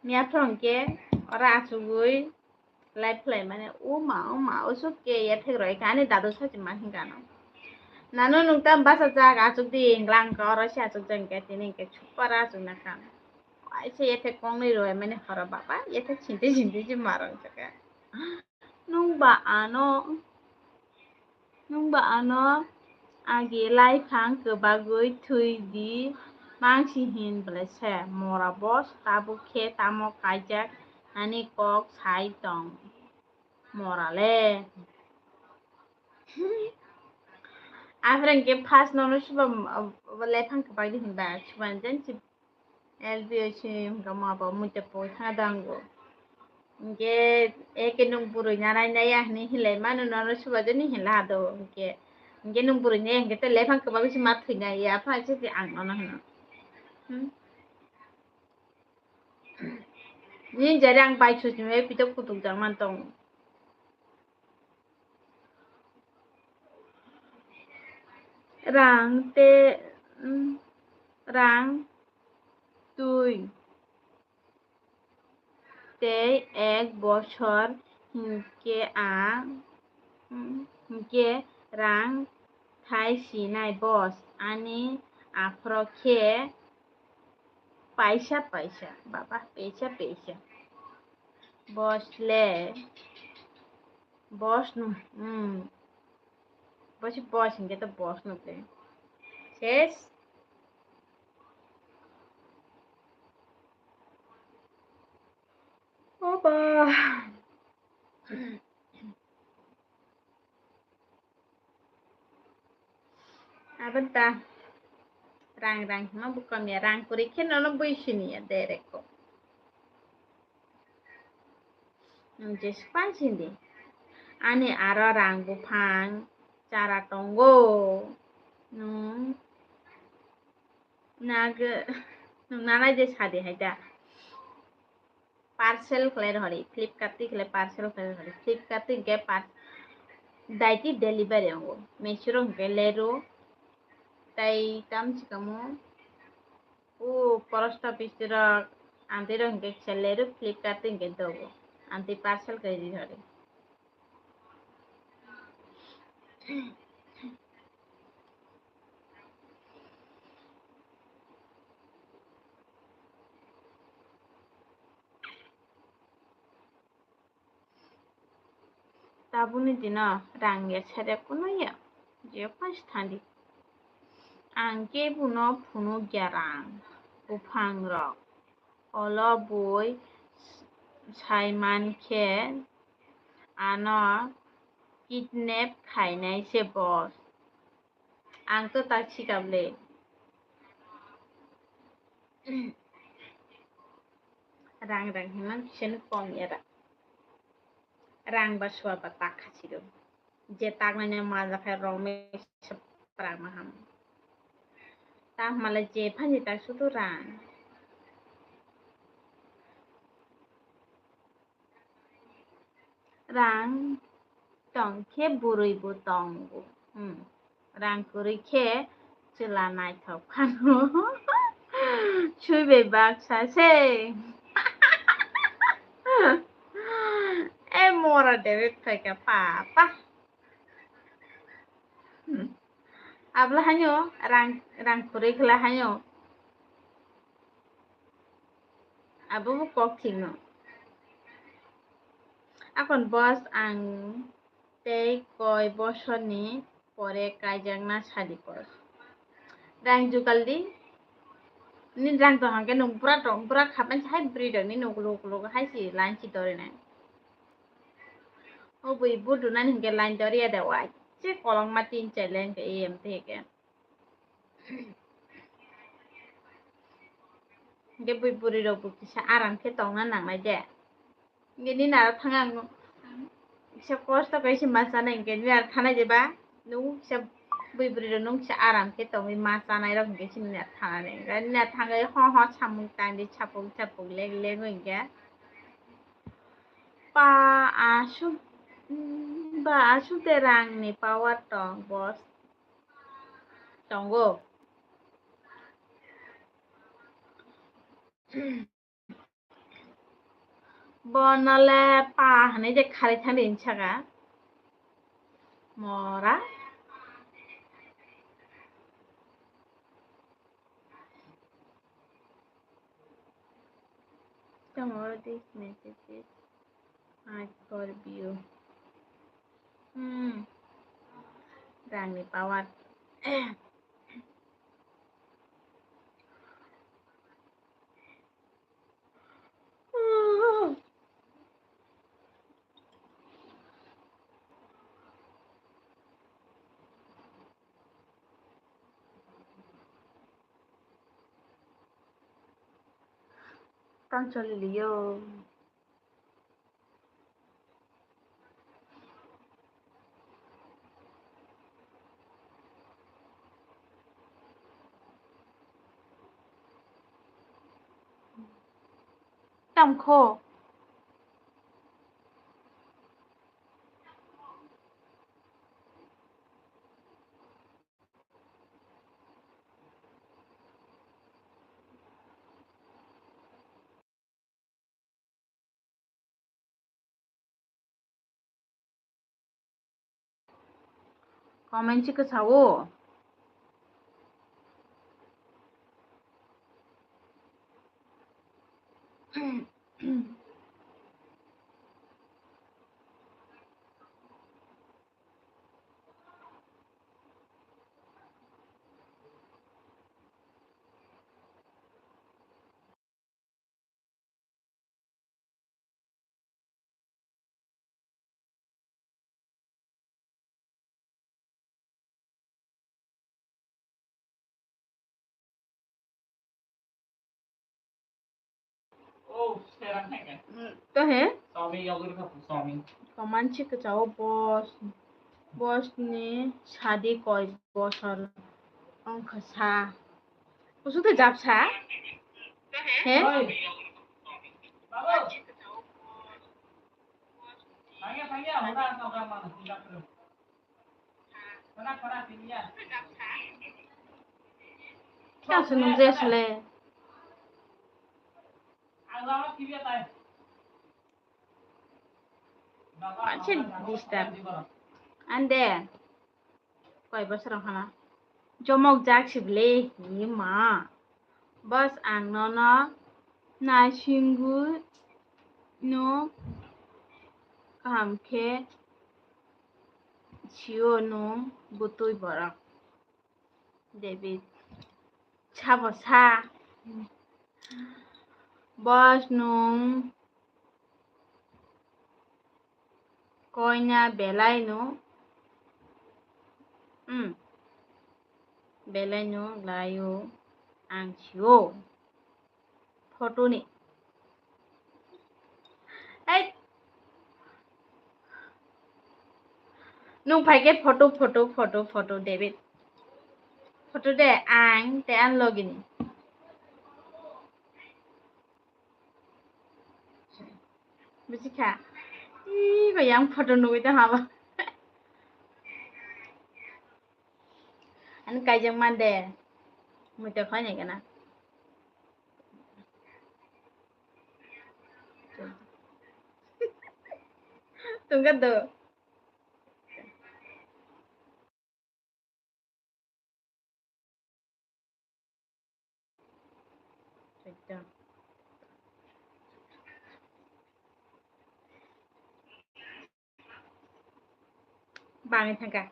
Miya phone khe ora achugwi live khlai mani, o ma, o ma, o suk ke ya thek roi kha ani dadu sachi ma hinga no. Nanu nung tam basa jak achuk di inglang ka oro si achuk jang ke tini ke chupara achuk na kha. Ai se ya thek kong ni roi mani horo baba, ya thek sinte sinte ji marang chaka. Nung ba ano, nung ba ano agi laiphang kwbagwi thwi di mangsi hin bwlai se mora boss tabuk khe tamo kaijak ani kok sai tong mora le. Aphre hwnkhe first nono suba, um, um, lephang kwbangdi hinba suban jen si L B O si hwnkha ma ba muita poi thangna dango. Hwnkhe eke nwng bwrwi nanai nai ya hinwi hinlai mano nono suba jani hinla do hwnkhe. Hwnkhe nwng bwrwi nai hwnkhe tei lephang kwbangdi si ma thwinai ya pha se ang nono hwno. Hmm? Nini jari ang bai suchumwi pitok kutuk jak man tong. Rang te, mm, rang twi tei ek bosor hinkhe ang, mm, hinkhe rang thai sinai boss ani aphro khe paisa paisa, baba, paisa paisa. Boss le, boss no, hmm. Boss, boss hinkhe to boss no le. Ses. Oba. Aboni ta rang, rang hima bukom ya, rang kwrwi khe nono bui sini ya direct ko. Nwng jesuk pan sindi. Ani aro rang buphang chara tongo. Nwng nag-, nwng nanai je sadi hai da. Parcel khlai rohori, Flipkart twi khlai parcel khlai rohori. Flipkart twi hwnkhe par-, daiti delivery wngo. Meesho rok hwnkhe lero, tai tamsi kamo, o post office rok, amtwi rok hwnkhe kisa lero, Flipkart twi hwnkhe dogo. Amtwi parcel khlai rohori. Tabukni dino rang ya sere kuno ya, je pash thandi. Ang kebono phunukya rang buphang rok. Olo bui saiman khe ano kidnap khainai se boss. Ang to tak sikap le. Rang rang hima kisa no kom ya da. Rang ba suwa ba tak kha sido. Je tak nai nai ma ja khe rong me se pra ma ham. Ta hma le je phan je tak sudu rang. Rang tong khe bwrwi bo tongo. Hmm. Rang kwrwi khe chwla naithok phano. Sui bai baksa se. E mora David phaikha papa. Hmm. Abla haino rang, rang kwrwi khwla haino. Abo bo kok thikno. Akon boss ang tei koi bosorni pore kaijakna sadi boss. Rang jugal di. Ni rang to hangke nung bura to, bura khapan hai bwrwi rok ni nung kuluk kuluk hai si line si dori nai. O bui budu nani hingke line doriya de wai. Se kolokma tin chai le hingke em te hingke. Hingke bui bwrwi rok bo kisa aram khe tongna nangnai de. Hingke nini aro thang ang kisa kosto khe se ma chanai hingke nini aro thanai de ba. Nung kisa bui bwrwi rok nung kisa aram khe tongwi ma chanai rok hingke se nini aro thanani. Nini aro thangwi ho ho samung tangdi chapuk chapuk lek lek hingke. Pa aswk, mm, ba aswk de rangni power tong, boss. Tongo. Bono le pa hinui de kharwi thani hinwi saka. Mora. Tomorrow this message is hard for you. Hmm. Rangni power. Ang choli liyo. Tamo kho. Comment se kwchao. To he? Comment se kwchao boss, boss ni sadi koi bosor wngkha sa. Kusu tei jabsa? He? Kaso nung je sole. Ache disturb. Ande. Koi bosor wngkhana. Chomok jak sibole hi ma. Bas ang nono naisingwi no kaham khe sio nwng bwtwi borok. David. Sabo sa. Bas nwng koina belai no. Hmm. Belai no laio ang sio. Photo ni. Hey. Nwng phai khe photo, photo, photo, photo, David. Photo de, ang tei ang logi ni. Buji kha. Ih, kho yang photo nugwi tong haba. Ani kaijak man de. Mui to khoi nai kana. Tungka do. Bangwi thangkha.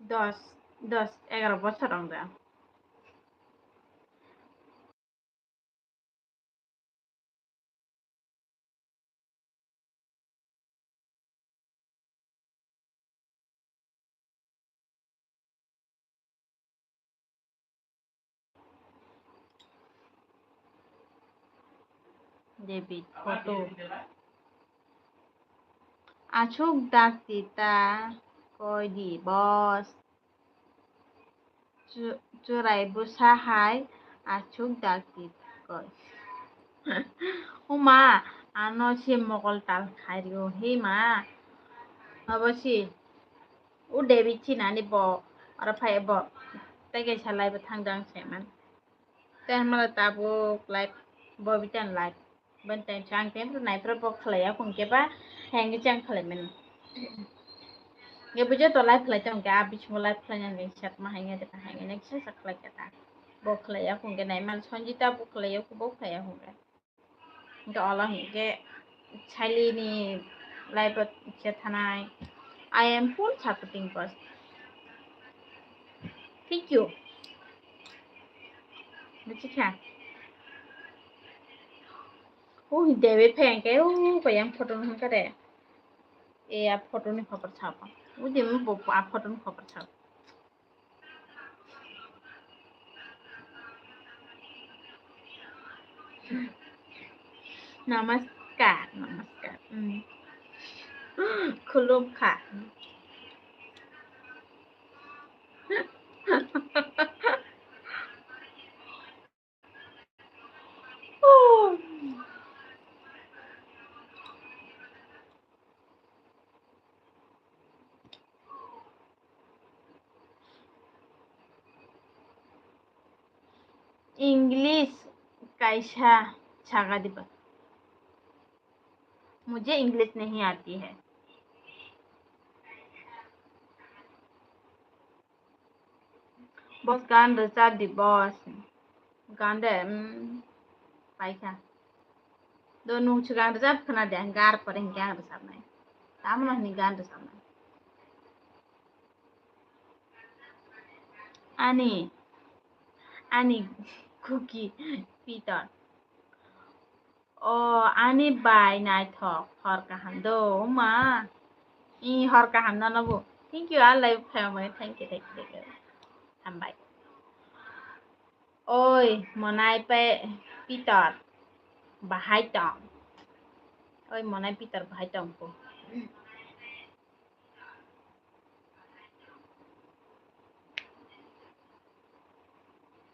Dos, dos, egaro bosor wng da. David photo. Aswk dakti ta koi di boss. Chu-, churai bwsa hai aswk dakti koi. O ma, ano se mokol tal khai rio, he ma. Abo si, o David chinani bo, oro phai bo, tei kaisa live o thang dang se man. Tei hamala tabuk live, bo bitan live. Bini time se ang temphru naiphru bo khlaiya hwnkhe ba, henge chang khlai mano. Nge bujo to live khlai tong khe, a bisingo live khlai nang khe satma henge de henge nang kisa sa khlai khe ta. Bo khlaiya hwnkhe nai mal Sanjita bo khlaiya, bo khlaiya hwnkhe. Hwnkhe olo hwnkhe Saili ni live o khe thanai. I am full supporting boss. Thank you. Buchikha. Oh, dewe pheng ke, oh, koyang photo nung kare. E, a photo ni khobor sabo. Udi mo bo a photo ni khobor sabo. Namaskar, namaskar. Hmm. Khulum kha. English kaisa saga diba. Mujhe English nahi aati hai. Boss, gan rwchap di, boss. Gan de, mm, paikha. Do nung se gan rwchap khna de, ang gar pore hinkhe ang rwchapnai. Tamno hini gan rwchapnai. Ani, ani kuki pitor. O, ani bai naithok, hor kaham do, ma. I hor kaham nono bo. Thank you, a live khaimani, thank you, thank you, thank you. Hambai. Oi, monai pe pitor, bahai tong. Oi, monai pitor, bahai tong ko.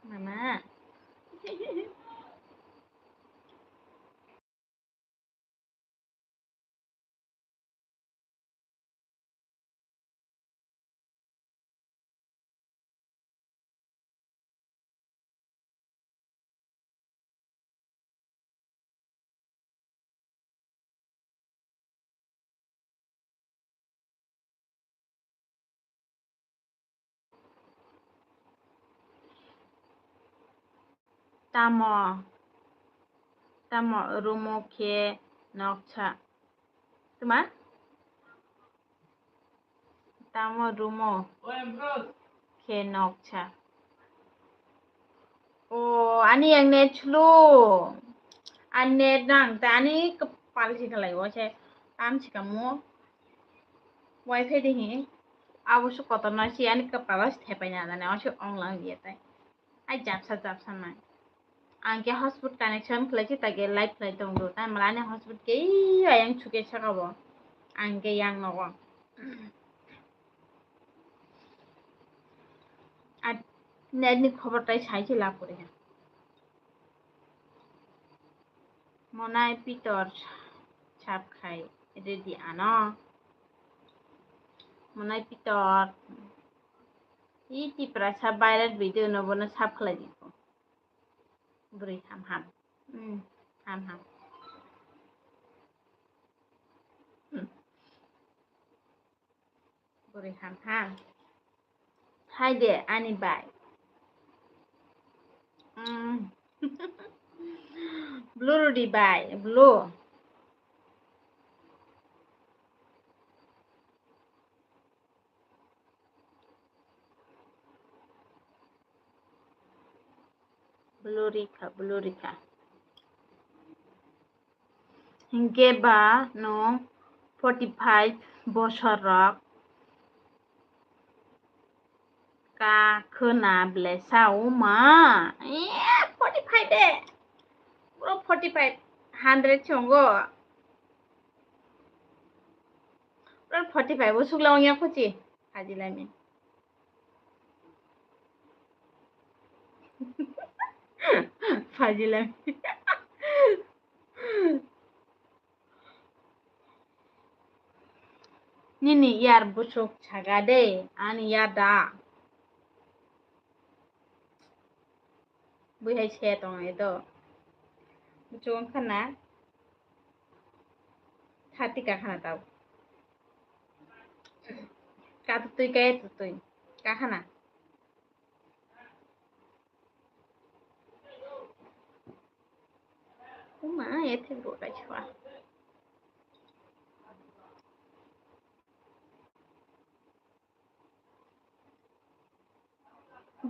Mama. Tamo, tamo rumo khe noksa. Tuma? Tamo rumo khe noksa. O, ani yang net slow. Ani net nang ta ani kepal si kalai o se. Tam si kamu. Wifi de hi. Abo su kotor na si ani kepal si thepai na dane o se ong lang dia tai. Ai japsa japsa nang. Ang khe hotspot connection khlai si ta khe live khlai tong do. Tai mala ani hotspot khe ayang chuke saka bo. Ang khe yang nogo. Ar net ni khobor tai sai se lab kore. Monai pitor sap khai ready ano. Monai pitor. I Tiprasa viral video no bono sap khlai di ko. Bwrwi ham ham. Hmm, ham ham. Hmm. Bwrwi ham ham. Hai de, ani bai. Hmm. Blue rudi bai, blue. Blue rikha, blue rikha. Hinkhe ba nwng forty five bosor rok ka khwna ble sa o ma. Eh, forty five de. Bro, forty five, hundred chongo. Bro, forty five o sukla ongya khuchi. Phajilami. Phajilami. Nini yar busuk saga de, ani yar da. Bui hai se tong e do. Busuk wngkha na. Thati kakhana tau. Katutui kaya tutui. Kakhana. Uma, ya te bro kai chwa.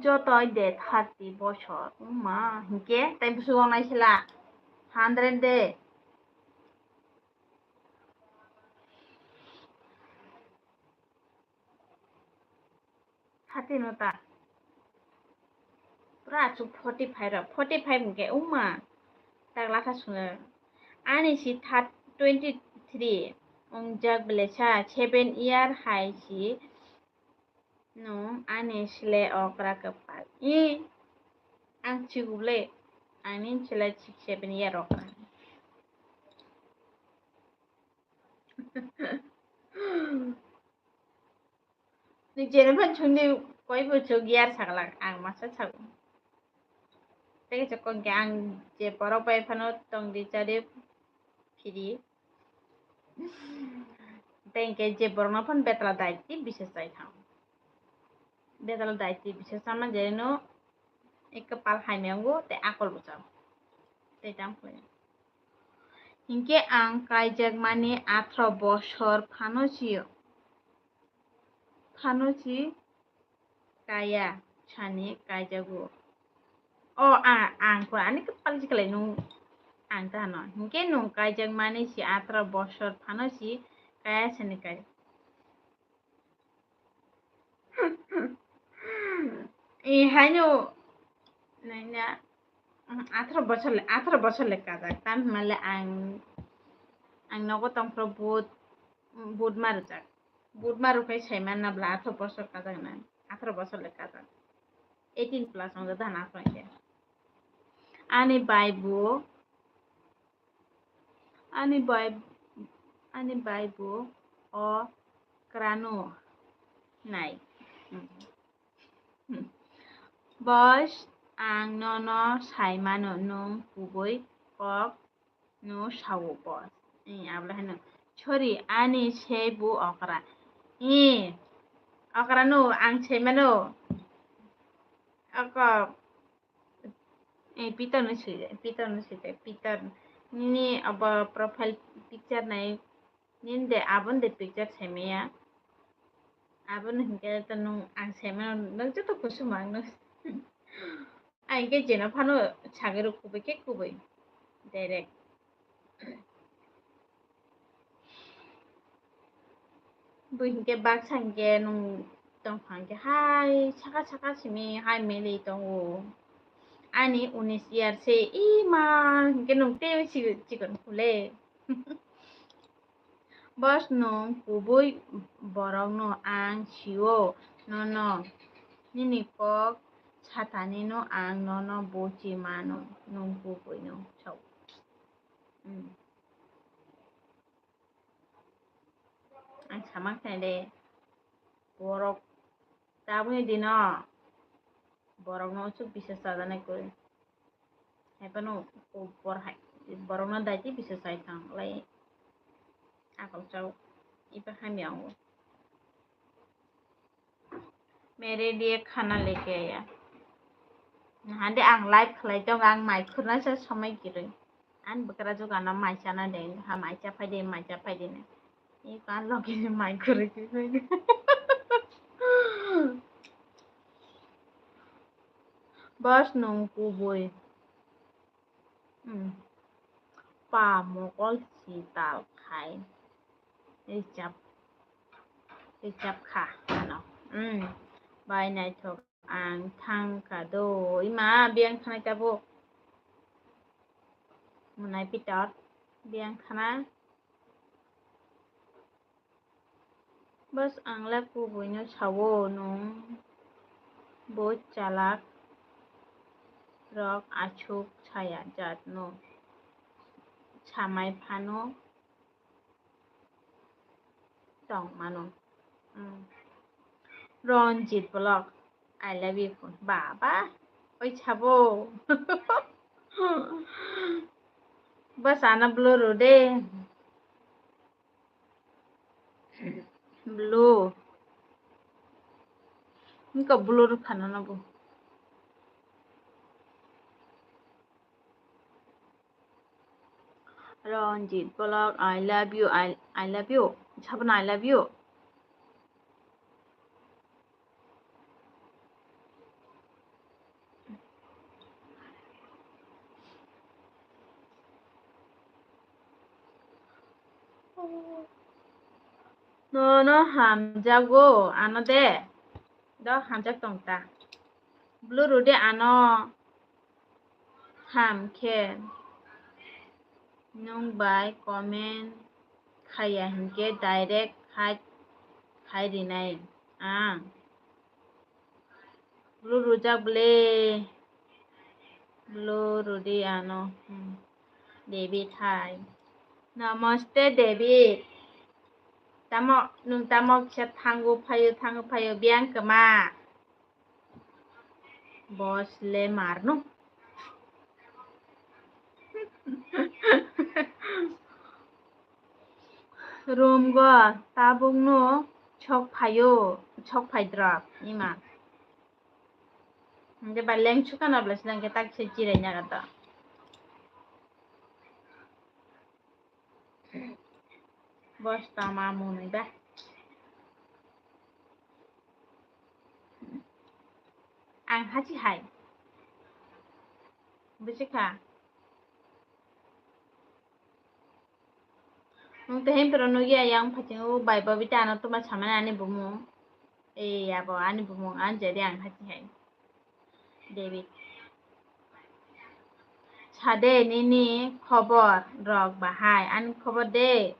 Jotoi de thirty bosor. Uma, hinkhe tai bwswk wngnai sila. Hundred de. Thirty no ta. Pura achuk forty five rok. Forty five hinkhe uma. Tagla kha swngo. Ani si third twenty three. Wngjak belai sa seven year hai si. Nwng ani sle okra kwpal. I, ang chiguble, ani sle six seven year okra. Ni jene phan chungni koi bo chuk year saglak, ang masa sago. Tei kisa kok ang je borok bai phano tongdi chadi phiri. Tei hinkhe je borokno phano betla daiti bisa chai thang. Betla daiti bisa chama je no ek kapal hai me ango tei akol bo chao. Tei tang khlai. Hinkhe ang kaijak mani atharo bosor phano si, phano si kaya sani kaijago. O, a-, ang kho ani kwpal si khlai nung ang ta hano. Hinkhe nung kaijak mani si atharo bosor phano si kaya sani kai. E haino naina, mm, atharo bosor le, atharo bosor le kajak. Tam hwnmale ang, ang nogo tongphro but, but ma rwjak. But ma rwkhai sai manna bla atharo bosor kajak na. Atharo bosor le kajak. Eighteen plus wngjak da na aphro hinkhe. Ani bai bo, ani bai, ani bai bo o krano nai. Boss, ang nono sai mano, nwng kubui kok no sao, boss. Ee, abla haino, sorry, ani sei bo okra. Ee, okra no, ang sai mano. Oko, ee, Peter no sui, Peter no sui, Peter. Nini abo profile picture nai. Nini de aboni de picture saimaya. Aboni hinkhe to nwng ang saimano, nwng joto kusuma ang nwng. Ang hinkhe jeno phano sagwi rw kubui khe kubui. Direct. Bui hinkhe baksa hinkhe nwng tongphang khe hai saka saka simi hai meli tongo. Ani unis year se ima hinkhe nwng tei chikon khule. Boss, nwng kubui borokno ang sio, nono nini kok satanino ang nono buchi mano, nwng kubuino sao. Hmm. Ang samak thai de, borok tabukni dino borokno uansuk bisas chajaknai kwrwi. Hai phano bor hai, borokno daiti bisas chai tong lai akol chao, iba hamya wngo. Mere liye khana leke aya. Hande ang live khlai tongo, ang mai khurna sa somai kiroi. Ang bwkra jugana mai chana de, ha mai cha phai de, mai cha phai de ne. Iko ang logi ni mai khurui phai de. Boss nwng kubui. Hmm. Pa mokol si tal khai. Richap. Richap kha ano. Hmm. Bai naithok ang thang kha do. Ima biyang thanai tabuk. Mwnai Peter biyang thana. Bas, ang le kubuino sao, nwng bo chalak rok aswk saya jat no samai phano tong mano. Hmm. Ranjit Vlog, I love you. Baba, oi sabo. Bas, ana blur de. Blue. Wngkha blue rwkha nono bo. Ranjit Vlog, I love you, I, I love you. Sabana, I love you. Nono hamjago ano de. Do hamjak tong ta. Blue rudi ano ham khe nwng bai comment khaiya hinkhe direct khai, khai rinai ang. Blue rujak ble. Blue rudi ano. Hmm. David hai. Namaste David. Tamo, nwng tamo kisa thango phaio, thango phaio, biyang kwma. Boss le marno. Room go tabuk no sok phaio, sok phai drop ima. Hingke ba leng suka na bwlai sinang ke tak se jirai nyaga ta. Boss tama mwnwi ba. Ang hachi hai. Busi kha. Nwng tei hempero nugya yang phatingo bai babi ta ano tuma samani ani bumung. Ei abo ani bumung anjari ang hachi hai. David. Sade nini khobor rok bahai ani khobor de.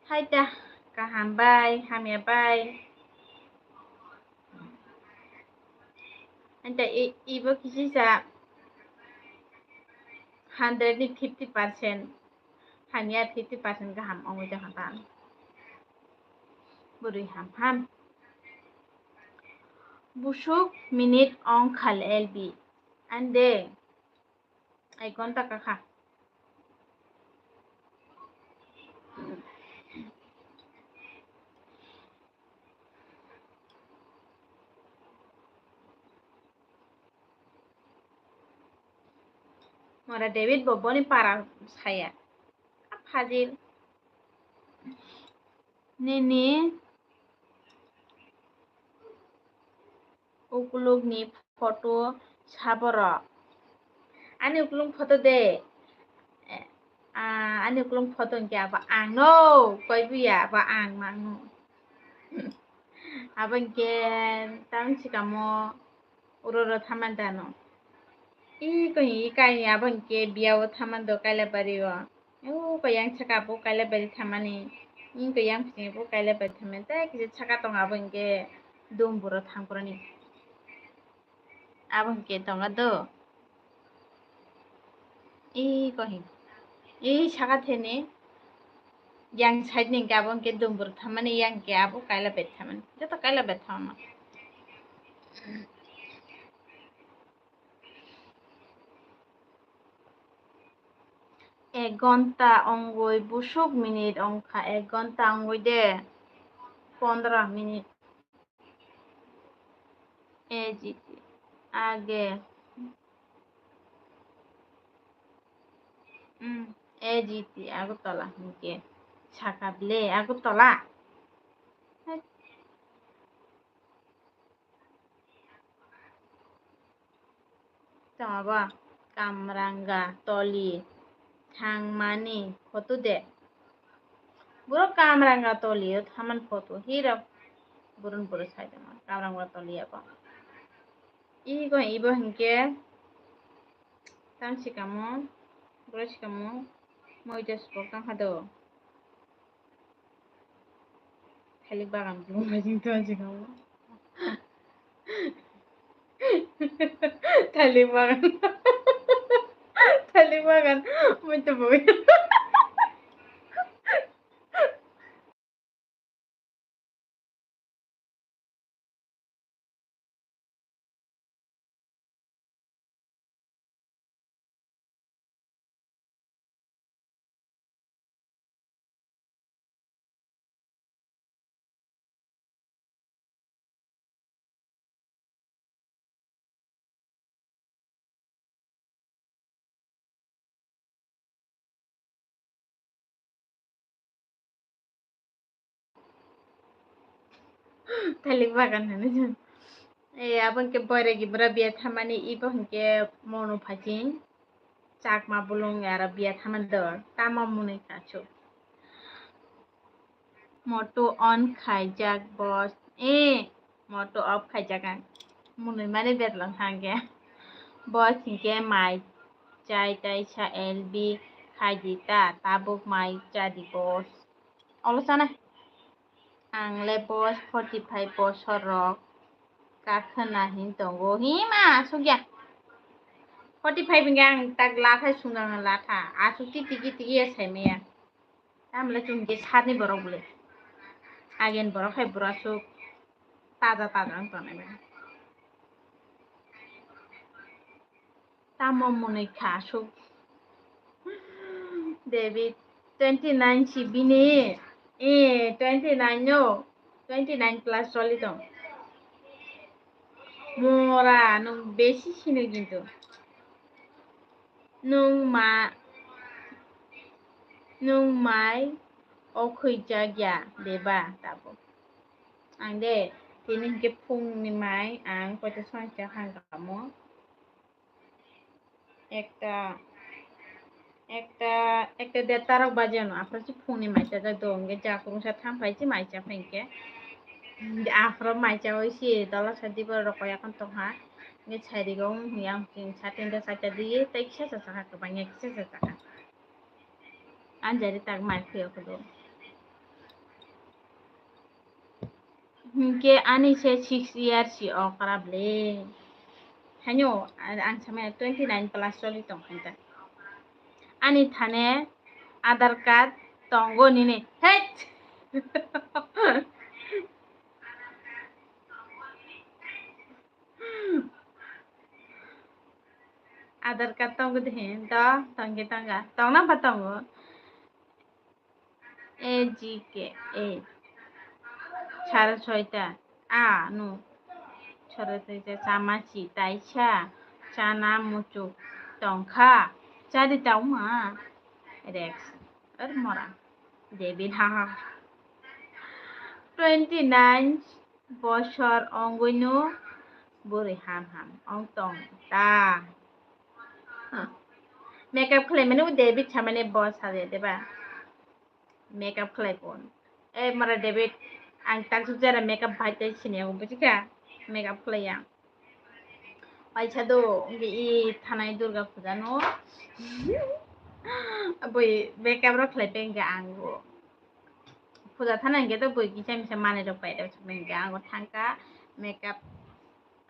Hai ta kaham bai hamya bai. Anta i, ibo kisisa hundred ni fifty percent hamya, fifty percent gaham ongwi tongkha ta. Bwrwi ham ham. Busuk minute ong khal L B. Ande. Ek ghonta kakha. Mora David bo boni para saya. Fajil. Nini ukulukni photo saborok. Ani ukuluk photo de. Eh, ah, ani ukuluk photo hwnkhe abo ang no, koi buya abo ang mangno. Abo hwnkhe tamoni sikamo uro ro thaman dano. I koi i kaini abo hwnkhe biyao thaman do Kailabari o. O koi yang saka abo Kailabari thamani. I koi yang phi abo Kailabari thamani. Tei kisa saka tongo abo hwnkhe Dumburo thangprani. Abo hwnkhe tongo do. I koi. I saka theni. Yang side ni hwnkhe abo hwnkhe Dumburo thamani, yang hwnkhe abo Kailabari thamani. Joto Kailabari thamani. Ek ghonta ongwi busuk minute ongkha, ek ghonta ongwi de pondro minute. A G T age. Hmm, A G T Agartala hwnkhe saka ble Agartala. Tamo bo Kamranga toli thangmani photo de. Boro Kamranga toli o thaman photo hirok burun boro sai tongma Kamranga toli abo. Igo ibo hinkhe tam sikamo boro sikamo moita sipok tangkha do. Thalik bagan bumung bai jing tong jing amo. Thalik bagan. Thalik bagan. Mui to bui. Thalik bagan hwnwi. E, abo hwnkhe boiregi bwrwi biya thamani, ibo hwnkhe mono phaiching. Chakma bolong aro biya thamani do. Tamo mwnwi kachu. Moto on khaijak boss. Eh, moto off khaijak ang. Munui mani betlang thangkhe. Boss hinkhe mai chai taisa L B khaidi ta, tabuk mai chadi boss. Olo sana. Ang le boss forty five bosor rok kakhwna hin tongo. Hima sugya. Forty five hinkhe ang tak lakhai sungjang latha. Asuk ti tigi tigi ya saimaya. Tamle chwng khe sani borok bole. Agen borok hai bura asuk taja taja wng tongnai bai. Tamo mwnwi kha asuk. David, twenty nine si bini. Eh, twenty nine no. Twenty nine plus choli tong. Mora, nwng besi sino kintu. Nwng ma, nwng mai okhwijak ya deba tabo? Ang de, tini hinkhe phungni mai ang koito songcha kha kamo. Ekta, ekta, ekta derta rok baje ano, aphuru si phungni mai chajak do, hwnkhe ja kwrwngsa tham phai si mai cha phai hinkhe. Aphuru mai cha oi si dola sa dibar rok koi akhon tongha. Hwnkhe sairigo wng ya, wng sa tinta charta di, tei kisa cha cha kha, kwbangya kisa cha cha kha. Anjari tak mai khuya kudo. Hinkhe ani se six years si okra ble. Haino, ang samaya twenty nine plus choli tong kha ta. Ani thane Aadhaar card tongo nini. Hei! Aadhaar card tongo de hin, to, tongke tonga. Tongna ba tongo. A G K A. Sara soita. A, no. Sara soita, chamachi, taisa, chana, muchuk, tongkha. Chari tauma. Rex. Ar mora. David, ha, ha. Twenty nine bosor ongwino bwrwi ham ham ong tong ta. Makeup khlai mani o David samani boss hade deba. Makeup khlai pon. Eh, mara David, ang takjak jara makeup bai tai sini ang bujikha. Makeup khlai ya. Paisa do, wngkhe i thanai Durga puja no. Bui makeup rok khlai pai wngkha ang bo. Puja thana hwnkhe to bui kisa misa manwi rok pai rok soknai hwnkhe ang bo thangkha makeup.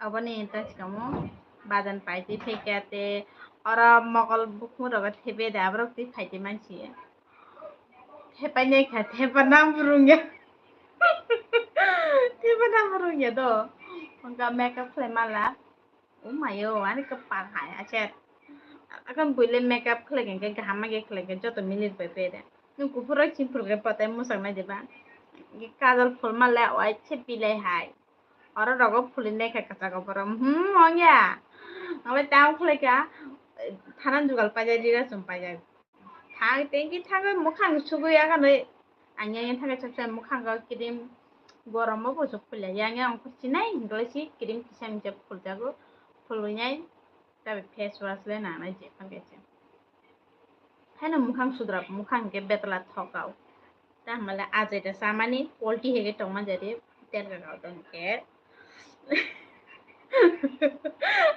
Aboni ta sikamo bajan pai twi phaikha te oro mokol bukhung rogo thepe de aborok twi phai twi mansi. Thepai nai kha, thepa nam rungya. Thepa nam rungya do. Wngkha makeup khlai mala. O mayo, ani kwpal hai, achet. Akon buile makeup khlai khe kaham ma khe khlai khe joto milir pai pere. Nwng kuphur rok chini phuru khe patai mwchang nai diba. Kajol phul mala, oai se bilai hai. Oro rogo phuli nai kha kwchak o borom. Hmm, ongya. Obai tamo khlai kha, thanan jugal paijak, rira chum paijak. Thang tengki thangwi mwkhang sugwi aganwi ang yang yang thangwi chap chap mwkhango cream goromo bo chuk phulya yang yang ongkha sinai hinglai si cream kisa misa phuljago phulwi nai tabi face wash le nangnai je phang kaisa haino mwkhang sudra mwkhang hwnkhe betla thokao. Tamo le ajai da samani polti hege tongma jari terga kau tong ke.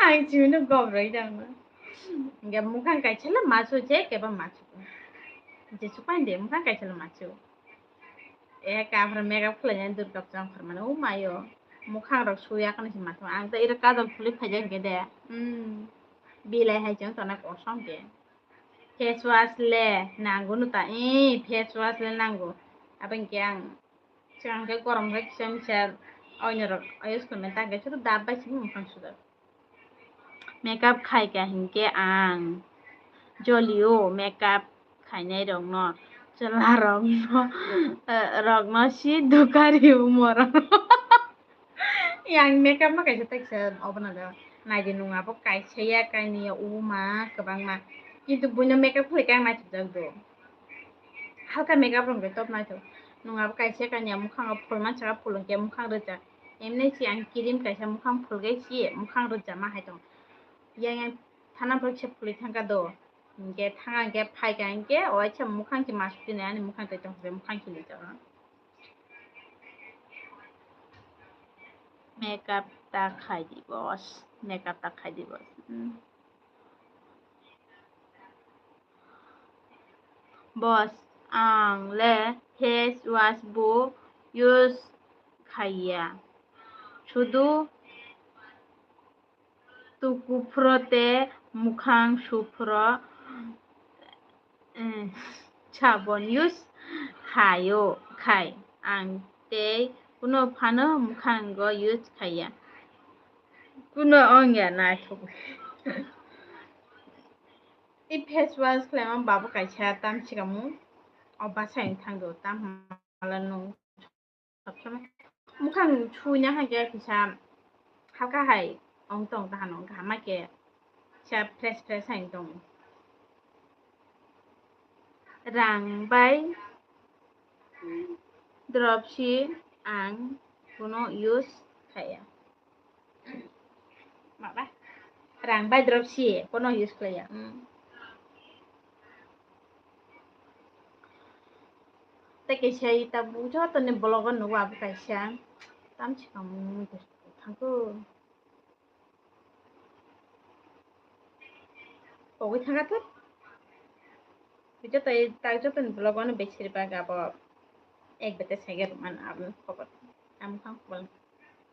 Ang chimino gom roi dang. Ge mukhang kaisa le masu je keba masu. Je supai de mukhang kaisa le masu. E ka phra makeup khlai nai Durga puja phar mane o mayo. Mukhang rok suya kana si masu. Ang ta ira kajol phuli phai jang ge de. Hmm. Bilai hai jang tona kosong ge. Face wash le nango no ta, ee, face wash le nango. Abo hinkhe ang swkang khe gorom khe kisa misa oino rok use khaimani, ta hinkhe sudu dab bai simi mukhang sujak. Makeup khai kha hinkhe ang jolio makeup khainai rokno, chwla rokno, eh, rokno si dukari umor. Yang makeup ma kaisa teksa obo na do. Naidi nung abo kaisa ya kaini ya o ma kwbangma. Kintu buino makeup khlai khe ang naithokjak do. Halka makeup rok hwnkhe top naithok. Nung abo kaisa kaini ya mukhang o phul mansa kha phul hwnkhe mukhang rwjak. Emni si ang cream kaisa mukhang phul gai si mukhang rwjak ma hai tong. Yang yang thana phuru kisa phulwi thangkha do. Hinkhe thangkha hinkhe phaikha hinkhe oaisa mukhang se masuk tini ani mukhang tei tongthokjak mukhang se lijak. Makeup ta khai di boss, makeup ta khai di boss. Hmm. Boss, ang le face wash bo use khaiya. Sudu tukuphro tei mukhang suphro, eh, sabon use khaio, khai. Ang tei kuno phano mukhango use khaiya. Kuno ongya naithok. I face wash khlaima babu kaisa tam sikamung. O bwsai thangdo tam hala nung. Mukhang suina hai khe kisa halka hai ong tong ta hano kaham ma khe kisa fresh fresh hai tong. Rang bai drop si ang kuno use khaya. Maba rang bai drop si kuno use khaya. Hmm. Tei kaisa ita joto ni vlog o nugo abo kaisa. Tam sikang thangkhu. Pogwi thangkha thut. Joto tak joto ni vlog o no besir bak abo ek bete sege rwman abo khobor. Amo khang khobor.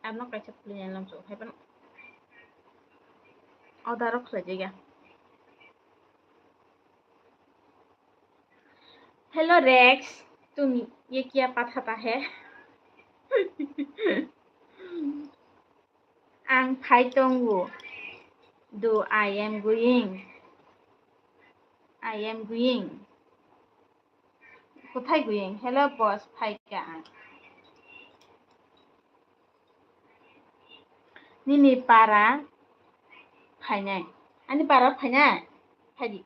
Amo kaisa puli nang so hai pano. Oda rok khlai jega. Hello Rex, तुम ये क्या पठाता है? Ang phai tongo. Do I am going? I am going. Kothai going? Hello boss, phai ka ang. Nini para phainai. Ani para phainai. Phaidi.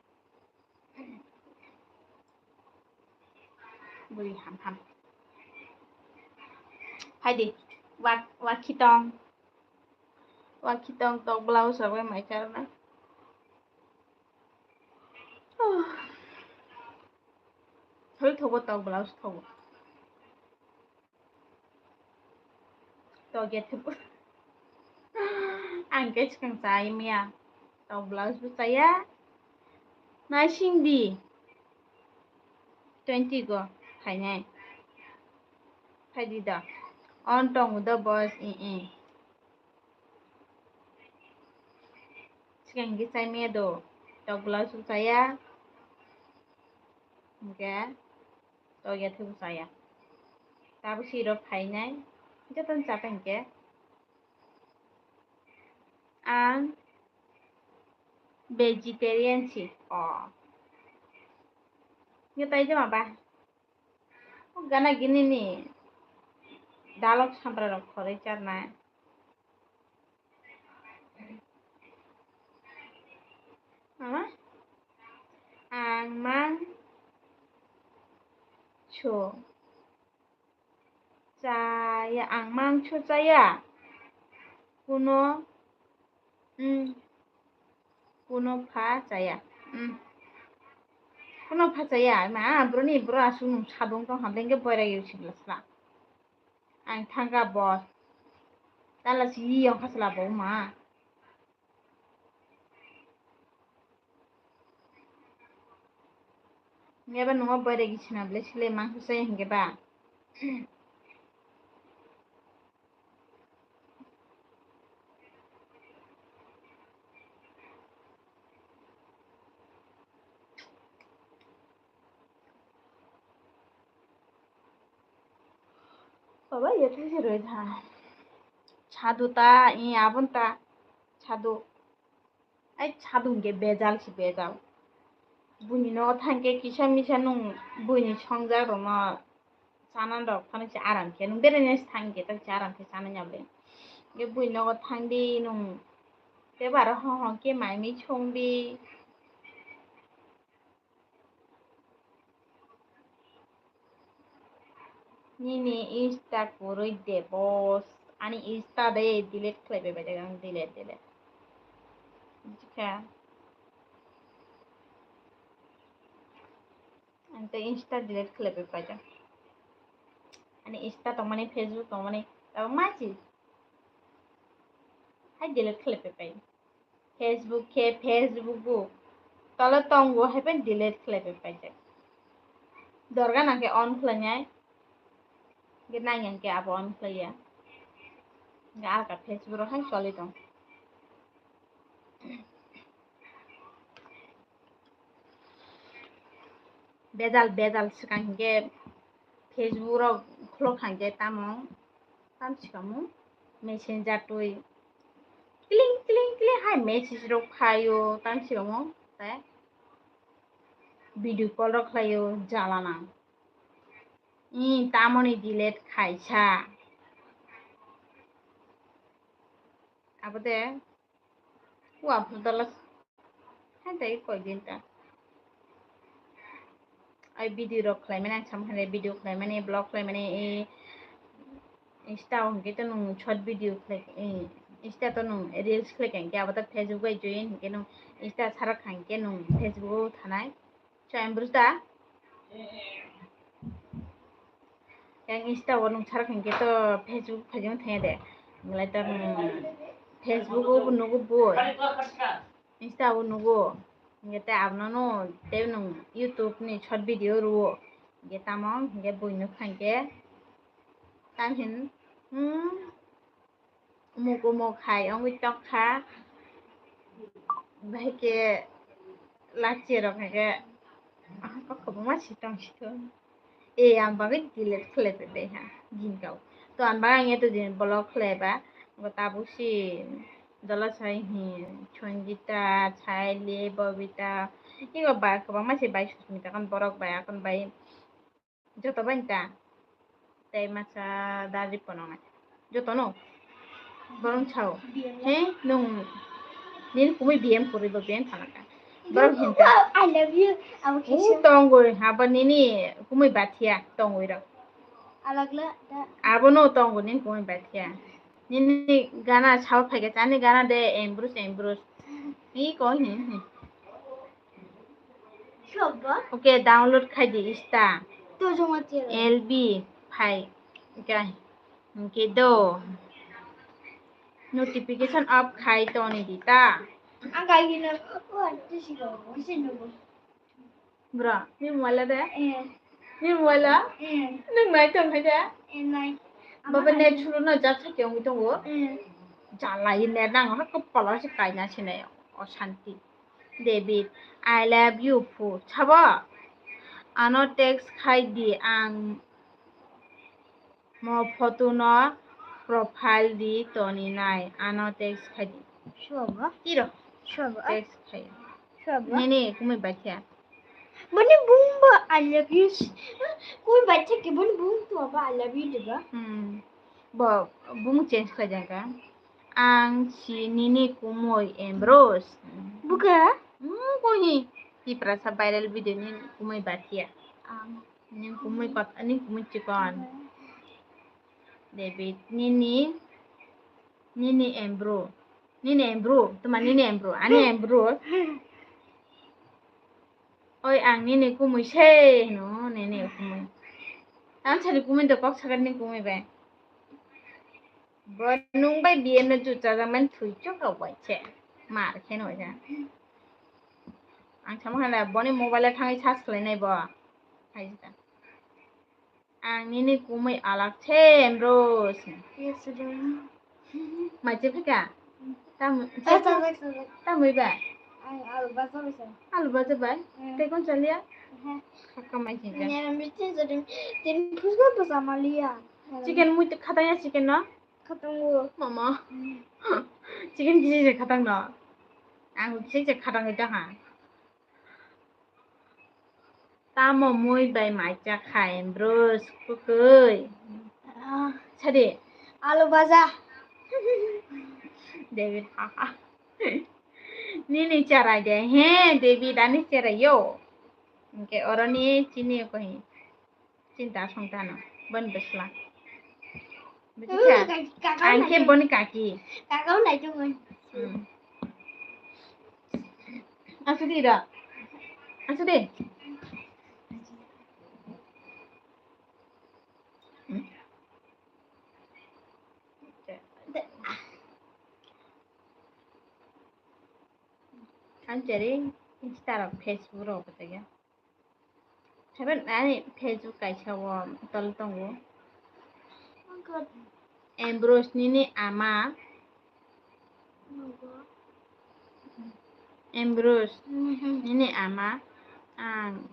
Bui ham ham. Phaidi. Wak, wakhitong. Wakhitong tok blouse rok bai mai karna. Thoi thogo tok blouse thogo. Tokya thubu. Ang khe swkang chai maya. Tok blouse bo chaya. Naising di. Twenty go phainai. Phaidi da. On tongo da boss, i, i. Swkang khe chai maya do. Tok blouse bo chaya. Hwnkhe. Tokya thubu chaya. Tabuk siro phainai. Jotono chapa hinkhe. Ang vegetarian si. O. Nge tai jama ba. O gana gini ni. Dalok sampra rok khoroi charnai. Mama, ang mangso chaya, ang mangso chaya. Kuno, mm, kuno pha chaya. Mm. Kuno pha chaya. Ma, broni bro asung sadung tong hamleng ke boira yusibla sla. Ang thangka boss. Tala si yong khasla bo ma. Neba nungo boire gisina ble sile mangso sai hingke ba. Baba, ya thaisi roi tha. Chadu ta, i abon ta. Chadu. Ai, chadu hingke bejal si bejal. Buini nogo thangke kisa misa nung buini songjak rokno chana rok phano si aram khe. Nung beraina si thangke ta si aram khe chana yable. Hingke buini nogo thangdi nung tebo aro hong hong khe mai mui songdi. Nini Insta kwrwi de boss. Ani Insta de delete khlai bai bai ang delete delete. Bujikha. Ang tei Insta delete khlai bai pai. Ani Insta tongmani, Facebook tongmani, tabo ma si. Hai delete khlai pai pai. Facebook khe Facebook bo tolo tongo hai pai delete khlai pai pai jak. Dorga nang khe on khlai nai. Ge nang yang khe abo on khlai ya. Ge alka Facebook rok hai choli tong. Bejal bejal swkang hinkhe Facebook rok khulok kha hinkhe tamo tam swkang mung Messenger twi kling kling kling hai message rok phaio tam swkang mung tei video call rok khlaio jala nang. Ih, tamoni delete khaisa. Abo de. Wa photo la. Hai dai koi din ta. Ai video rok khlai mani ang sam khe video khlai mani vlog khlai mani e Insta o hwnkhe to nung short video khlai e Insta to nung reels khlai kha hwnkhe abo to Facebook bai join hwnkhe nung Insta sarak kha hwnkhe nung Facebook o thanai. Chai Bruce da? Yang Insta o nung sarak hwnkhe to Facebook phaijak thangya de. Belai to nung Facebook o nugo boi. Insta o nugo. Hwnkhe tei abono no tei nung YouTube ni short video rwo. Hwnkhe tamo hwnkhe boi nuk kha hwnkhe. Tam hin. Hmm. Umuk umuk hai wngwi tongkha. Bahai khe lachi rok hai khe, ah, kok kwbangma si tong si thung. E, ang bagwi delete khlai pai bai ha, jin kau. To ang bagwi ang eto din vlog khlai ba, bo tabuk si dola sai hi, Sanjita, Saili, Bobita, iko ba kwbangma si bai Susmita kan borok bai akon bai. Joto bai ta. Tei masa dari pono nai. Joto no. Borong chao. He, nung. Nini kumui B M kuri bo B M thana ka. Borong hinta. I love you. Abo kisa. U tongoi, haba nini kumui bathia tongoi ro. Alagla da. Abo no tongo nini kumui bathia. Nini gana sao phaikhe chani gana de embrus embrus. Hi ko hi hi. Sobo? Okay, download khai di Insta. To joma tira. L B phai. Okay. Okay do. Notification off khai toni di ta. Ang kai gina. Oh, to si go. Kisi nugo. Bro, ni mobile de? Eh. Ni mobile? Eh. Nung nai tong khai de? Eh, nai. Baba net suru no jak sakhe ongwi tongo. Eh. Jalai net nang ha kopalo se kaina sinai. Osanti. David, I love you phu. Sabo? Ano text khai di ang mo photo no profile di toni nai. Ano text khai di. Sabo? Tiro. Sabo? Text khai. Sabo? Nini kumui bathia. Bani bung ba I love you. Kumui bathia ke bani bung tu ba I love you diba? Hmm. Bo bung change khai jaka. Ang si nini kumui embrus. Buka? Hmm, kuhi. Tiprasa viral video ni kumui bathia. Ang. Ni kumui kot, ni kumui chikon. David, nini, nini embru. Nini embru, tuma nini embru, ani embru. Oi, ang nini kumui se, no, nini kumui. Ang sari kumui do kok sakar ni kumui bai. Bo nung bai B M no juta jang man thui chok rok bai che. Mar khe no ja. Ang sama hala boni mobile thangwi charge khlai nai bo. Hai jita. Ang nini kumui alak them bro. Yes, sir. Mai che phika. Tam, tam, tam, tam, tam, tam, Ang alu baja bai sa. Alu baja bai? Hmm. Tei kon chalia? He. Kaka mai khe. Nera misti jodi tin phusgo to samalia. Chicken mui te khatang ya chicken no? Khatang o. Mama. Hmm. Chicken kisi je khatang no. Ang kisi je khatang ita ha. Tamo mui bai mai cha khai bro kwkwi. Ah. Sadi. Alu baja. David ha ha. Nini cherai de, he, David ani cherai yo. Hwnkhe oroni chini ko hi. Chinta songta no, boni bwsla. Bujicha? Kaka ang khe nai. Boni kaki. Kaka nai tongoi. Hmm. Asudi da. Asudi. Hmm. Ang chari Insta rok, Facebook rok bo tege. Haiban ani Facebook kaisa o tol tongo. Ambrose nini ama. Ambrose nini ama ang,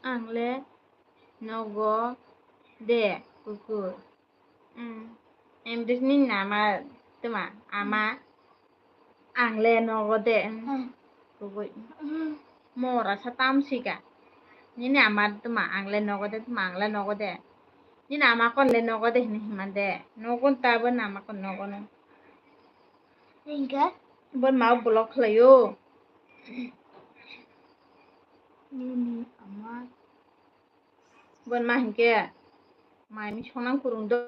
ang le nogo de kukur. Ambrose nini ama tuma ama. Ang le nogo de, hmm. Kubui. Hmm. Mora sa tam sika. Nini ama tuma, ang le nogo de, tuma ang le nogo de. Nini ama kon le nogo de, hini hima de. Nogo ta bo nama kon nogo no. Ringka? Bon mau block khlayo. Nini ama. Bon ma hinkhe mai mi sonang kurung do.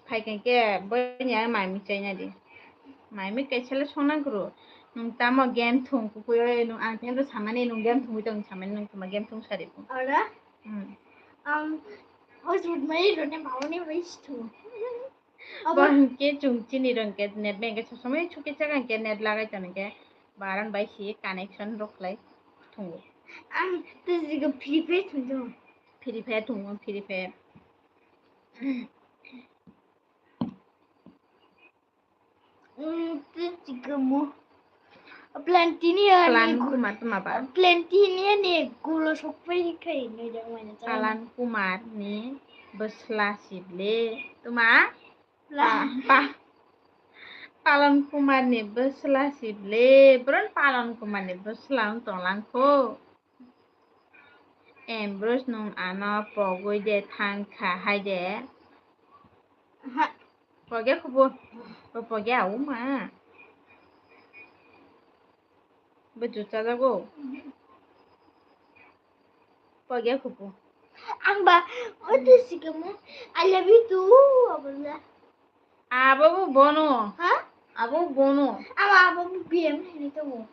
Phai khe khe boni ang mai mi chaina di. Mai mi kaisa le sonang kuru. Nung tamo game thung kukui oi nung ang tento samani nung game thungui tong samani nung tuma game thung sari. Ora? Hmm. Ang o jut mai rone mauni bai thu. Bo hinkhe chwng chini rong khe net bengkhe sob somoi chuki chakang khe net lagai tong khe baran bai si connection rok khlai thungo. Ang tei jiga Free Fire thung thung. Free Fire thungo, Free Fire. Tei jiga mo. Plantinia ni Plan gu-, Kumar tuma ba? Plantinia ni gulo sokpai khai ni jang mana. Palan Kumar ni bwsla sible tuma? Pa, pa, Palon Kumar ni bwsla sible, bron Palon Kumar ni bwsla wng tonglang kho. Ambrose nung ano pogwi de thang kha hai de. Pogya khubu, bo pogya au ma. Bo juta jago. Pogya khubu. Ang ba, o de sikamo, I love you too, abla. Abo bo bono. Ha? Abo bono. Abo, abo bo B M hini to bo.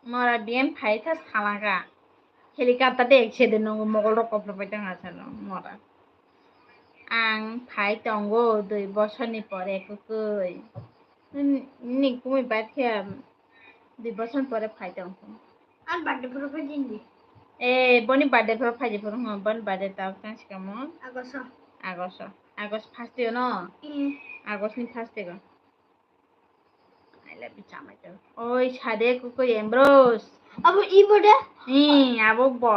Mora B M phai tha salanga. Helicopter de accident nongo mogol rok koplo pai tang asalo mora. Ang phai tongo dui bosor ni pore kukui. Ni kumui bai khe dui bosor pore phai tong. Ang birthday pore phai jindi. Eh, boni birthday pore phai jiporo hwn, boni birthday ta tang sikamo. Agosto. Agosto. Agost first day no? Agost ni first day go. I love you, Chamai. Oi, sade kukui Ambrose. Abo ibo de? Ni, abo bo.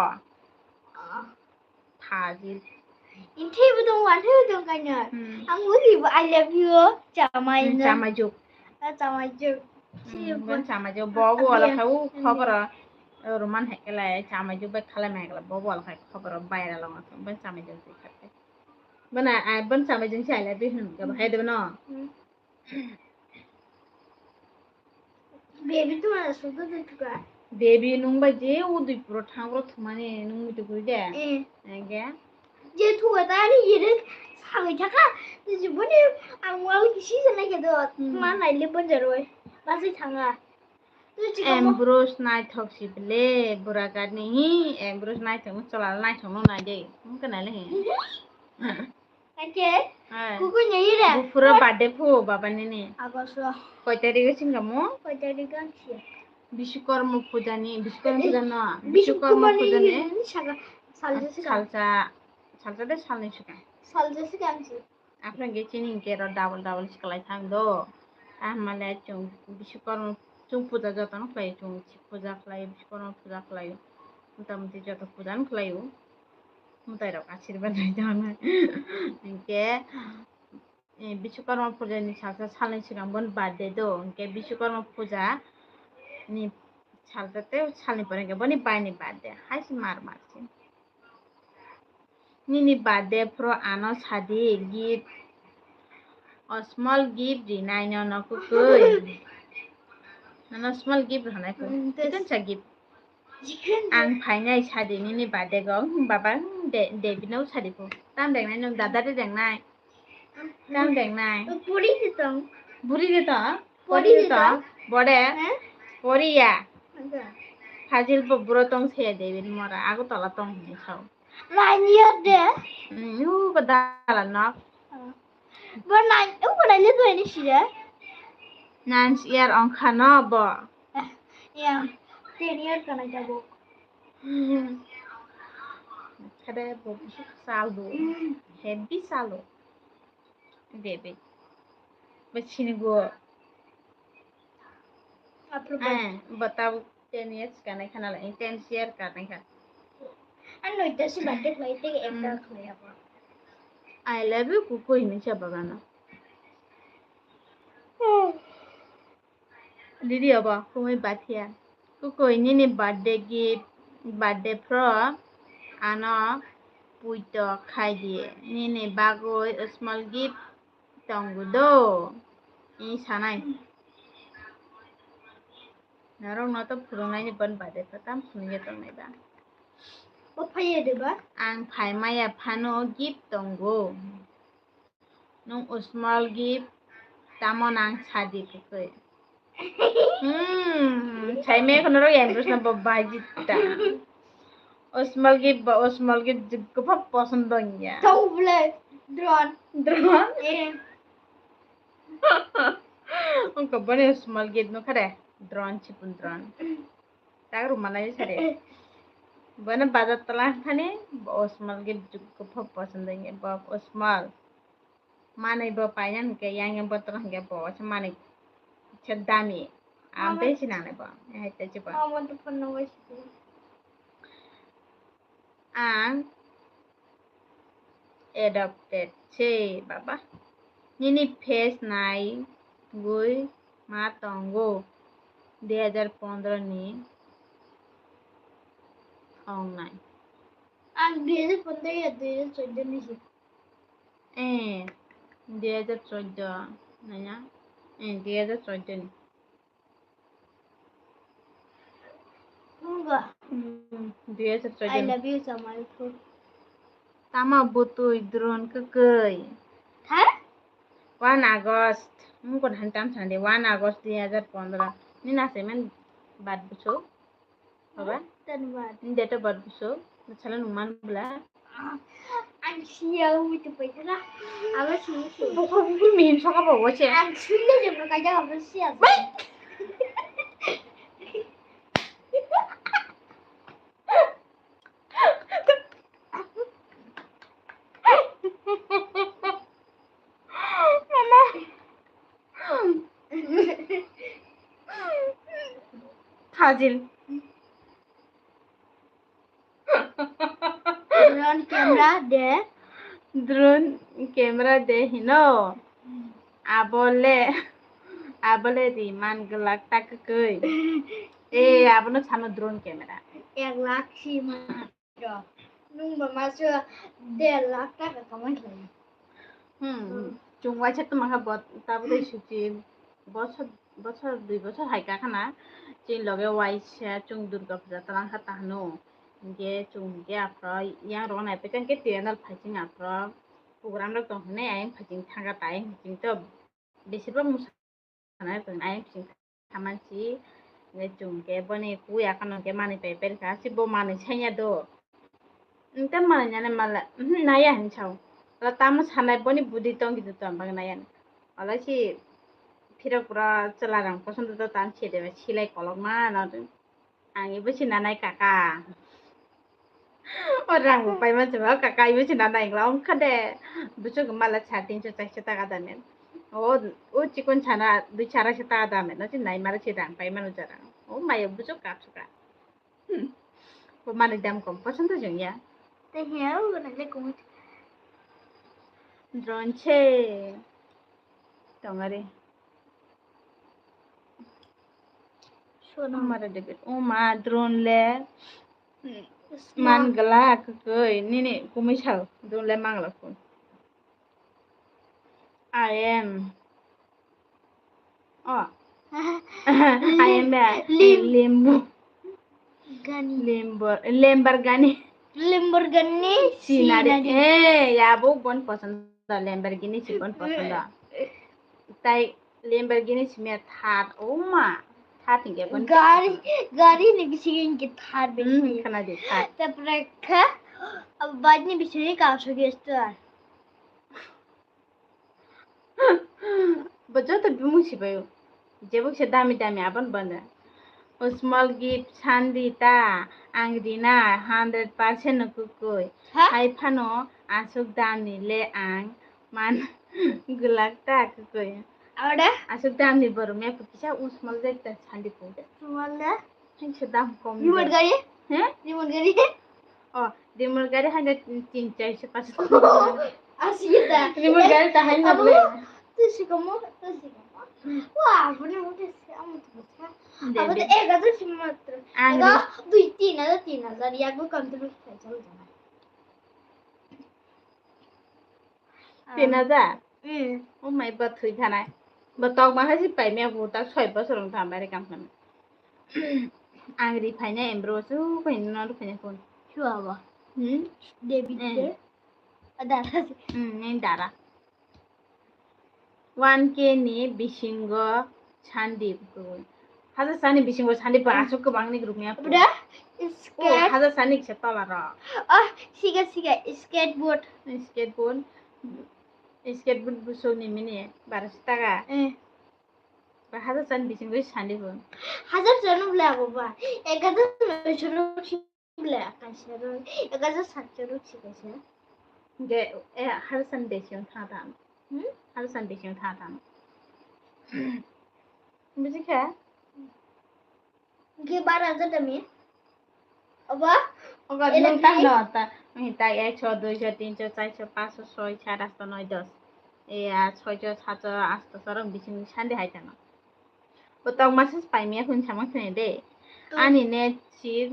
Phajil. Inthi bo dong, wan bo dong kanya. Hmm. Ang uri bo I love you, Chamai. Hmm, no. Chamai juk. Ah, Chamai juk. Hmm, si bon Chamai juk. Bo bo wala khau khobor. Roman hai kala Chamai juk bai khala mai kala bo bo wala khai khobor bai ra long. Bon Chamai juk si khate. Bana, ah, bon Chamai juk si I love you hwn ka bahai de no. Hmm. Baby, tu mana sudu tu tuka. Baby, nung bai je udui puro thang bro thumani nung muitu kuri de. Eh. Ege. Je tuka ta ni yere sabai thaka. Tu je boni ang wal kisi jana ke do. Hmm. Ma nai le bon jaroi. Basi thanga. Tu je kamo. Ambrose naithok si ble burakat ni hi. Ambrose naithok no chala naithok no nai de. Mungkin nai le hi. Ake? Hai. Kuku nyai re. Buphura birthday phu baba nini. Agosto. Koi tarik o singamo? Koi tarik o siya. Biswakarma puja ni, Biswakarma puja no. Biswakarma puja ni. Saka, salsa sika. Salsa, salsa de salni sika. Salsa sika ang si. After ge chini ke ro double double sikalai thang do. Ah, male chung Biswakarma chung puja joto no khlai chung puja khlai Biswakarma puja khlai. Mota moti joto puja no khlai o. Mwtai rok asirwad bai tongna. Hinkhe, eh, Biswakarma puja ni salsa salni swkang boni birthday do. Hinkhe Biswakarma puja ni salsa tei salni pore hinkhe boni bai ni birthday. Hai se mar mar se. Nini birthday phuru ano sadi gift. O small gift rinai nono kukui. Nono small gift rwnai kuk. Hmm, kitan sa gift. Ang phainai sadi nini birthday go. Hmm, baba, hmm, de, de bino sadi po. Tam dengnai nung dada de dengnai. Tam dengnai. Puri de tong. Buri de tong. Pori de to, bore. Pori ya. Phajil bo buro tong se de bin mora ago tola tong hinwi sao. Lain ya de. Hmm, u ko dala nok. Bo lain, u ko lain le doi ni sire. Nine year ongkha no bo. Eh, ya, ten year kana jabo. Kada bo sal bo. Hmm. Heavy salo. Bebe. Bachini go. Approve. Eh, batao ten years kana khana la, ten year kana kha. Ano ita si birthday khlai te ekta khlai abo. I love you, kuku ini siapa kana? Didi obo, kumui bathia. Kukui, nini birthday gift, birthday pro, ano puito khai di. Nini bagwi small gift tongo do. I sanai. Norok no to phurungnai ni bon birthday pro tam phunugwi tongnai ba. Bo phaiya de ba? Ang phai maya phano gift tongo. Nung small gift tamo nang sadi kukui. Hmm, sai me kono rok yang terus nabo bajita. O small gift ba, o small gift jikko pha poson dong ya. Tau bole drone. Drone? Eh. Ungko boni small gift no khare. Drone, chipun drone. Tak rumah lagi sare. Bana bazar talang khani, o small gift jikko pha poson dong ya, ba o small. Manwi bo paina hwnkhe yang yang bottle hwnkhe bo se manwi se dami. Ang tei sinanai bo. Hai tei se bo. Mama to phone number sidi. Ang adopted se baba. Nini face nai gui ma tongo. Dui hajar pondro ni ong nai. Ang dui hajar pondro ya dui hajar choddo ni si. Eh, dui hajar choddo, nanya? Eh, dui hajar choddo ni. Nungga. Hmm, dui hajar choddo. I love you, Samalpur. Tama butui drone kukui. Ha? One August. Mungkon hantam sandi, one August dui hajar pondro. Ni nase men bad buso. Baba? Tanwar. Ni date of birth buso? Sala nung man bla? Ang siya umi tu pai tara. Aba sini si. Bokol bokol mihim saka bo wache. Ang suya je bro kaja aba siya. Bai! Mama. Thajil. Drone camera de. Drone camera de hino. Abole, abole ri man glak ta kukui. Eh, abono sano drone camera. Ek lakh si ma. Nung ba maso der lakh taka kamai khlai. Hmm, hmm. Chwng waisa tongma kha bo tabuk tei suchi bosor, bosor dui bosor hai ka khana. Chini loge waisa chwng Durga Puja twlang kha ta hwno. Hinkhe chwng hinkhe aphro yang rok nai phaikha hinkhe T N L phaising aphro program rok tong hwnwi ayang phaising thangkha ta ayang phaising to besibak mwsa Sana tong ayang sing thaman si, nge chwng khe boni kui akhano khe manwi pai pai kha, si bo manwi sanya do. Nta manwi nani mala, mhm, naya hin sao. Ala tamo sanai boni budi tong gitu tong bang naya. Ala si phirok pura chwla rang kosom do tang si de silai kolok ma no. Ang ibo si nanai kaka. O rang bo paima chwng o kaka ibo si nanai wngla wngkha de. Buchuk mala sa tinso chaisa taka dame. O, o chikon sana dui sara sa taka dame. No si nai mara si rang paima no jarang. O mayo buchuk kapsuka. Hmm. Bo mani dam kom poson to jung ya. Te hiya o na le kung. Drone che. Tongari. Sona. Mara dege. O ma drone le. Sna. Man gala kukui. Nini kumui sao. Drone le mangla kun. I am. Oh. I am a Lim- limbu. Gani. Limbo, Lamborghini. Lamborghini. Sinari. Sinari. Eh, ya bo bon posondo Lamborghini si bon posondo. Tai Lamborghini si me thar, oh ma, thar tingge bon. Gari, gari ni bisingo hingke thar bisi. Hmm, khana di thar. Tapore kha, bike ni bisingo kaso gestar. Bo joto bumung sibaio. Jebuk se dami dami abon bana. Small gift sandi ta, ang rina hundred percent no kukui. Ha? Hai phano asuk dami le ang man gulak ta kukui. Abo de? Asuk dami borom ya kisa small gift ta sandi kukui. Small de? Hai se dam kom. Remote gari? He? Remote gari? Oh, remote gari hai tin char se pas. Asik ta. Remote gari ta hai na abo le. Tu si komo, tu si komo. Wah, buni udah sih, amu tuh bisa. Abo tuh ek hajar sih matro. Ang ega dui tin hajar, tin hajar, ya gue kan tuh bisa jalan. Tin hajar? Hmm. Oh my God, thui thanai. Bo tok ma hasi pai me bu tak soi bosor wng tham bare kam kan. Ang ri phaina embro su pai no ri phaina kun. Chua ba. Hmm? David de. Ada. Hmm, ni dara. One K ni bisingo sandi bwkui. Hajar sani bisingo sandi ba aswk kwbangni group ni apu. Bra, oh, skate. Hajar sani kisa tola rok. Oh, siga, siga, skateboard. Skateboard. Skateboard busuk ni mini barasho taka. Eh. Ba hajar sani bisingo sandi bo. Hajar sani bwlai abo ba. Ek hajar noisho rok. Bwle, kaisa rw, ek hajar satso rw si kaisa. Ge, e, harsan besi wng tha tang. Hmm? Harsan besi wng tha tang. Buji kha? Ge bara hajar dami. Oba? Oba, ele nung tang khai? No, ta, mi ta ekso, duiso, tinso, charso, panso, soi, sat, asto, noi, dos. E, a, soiso, satso, asto, sorong, bising, sandi hai tang. Bo tok masa paimia hun sama khne de. To. Ani net sir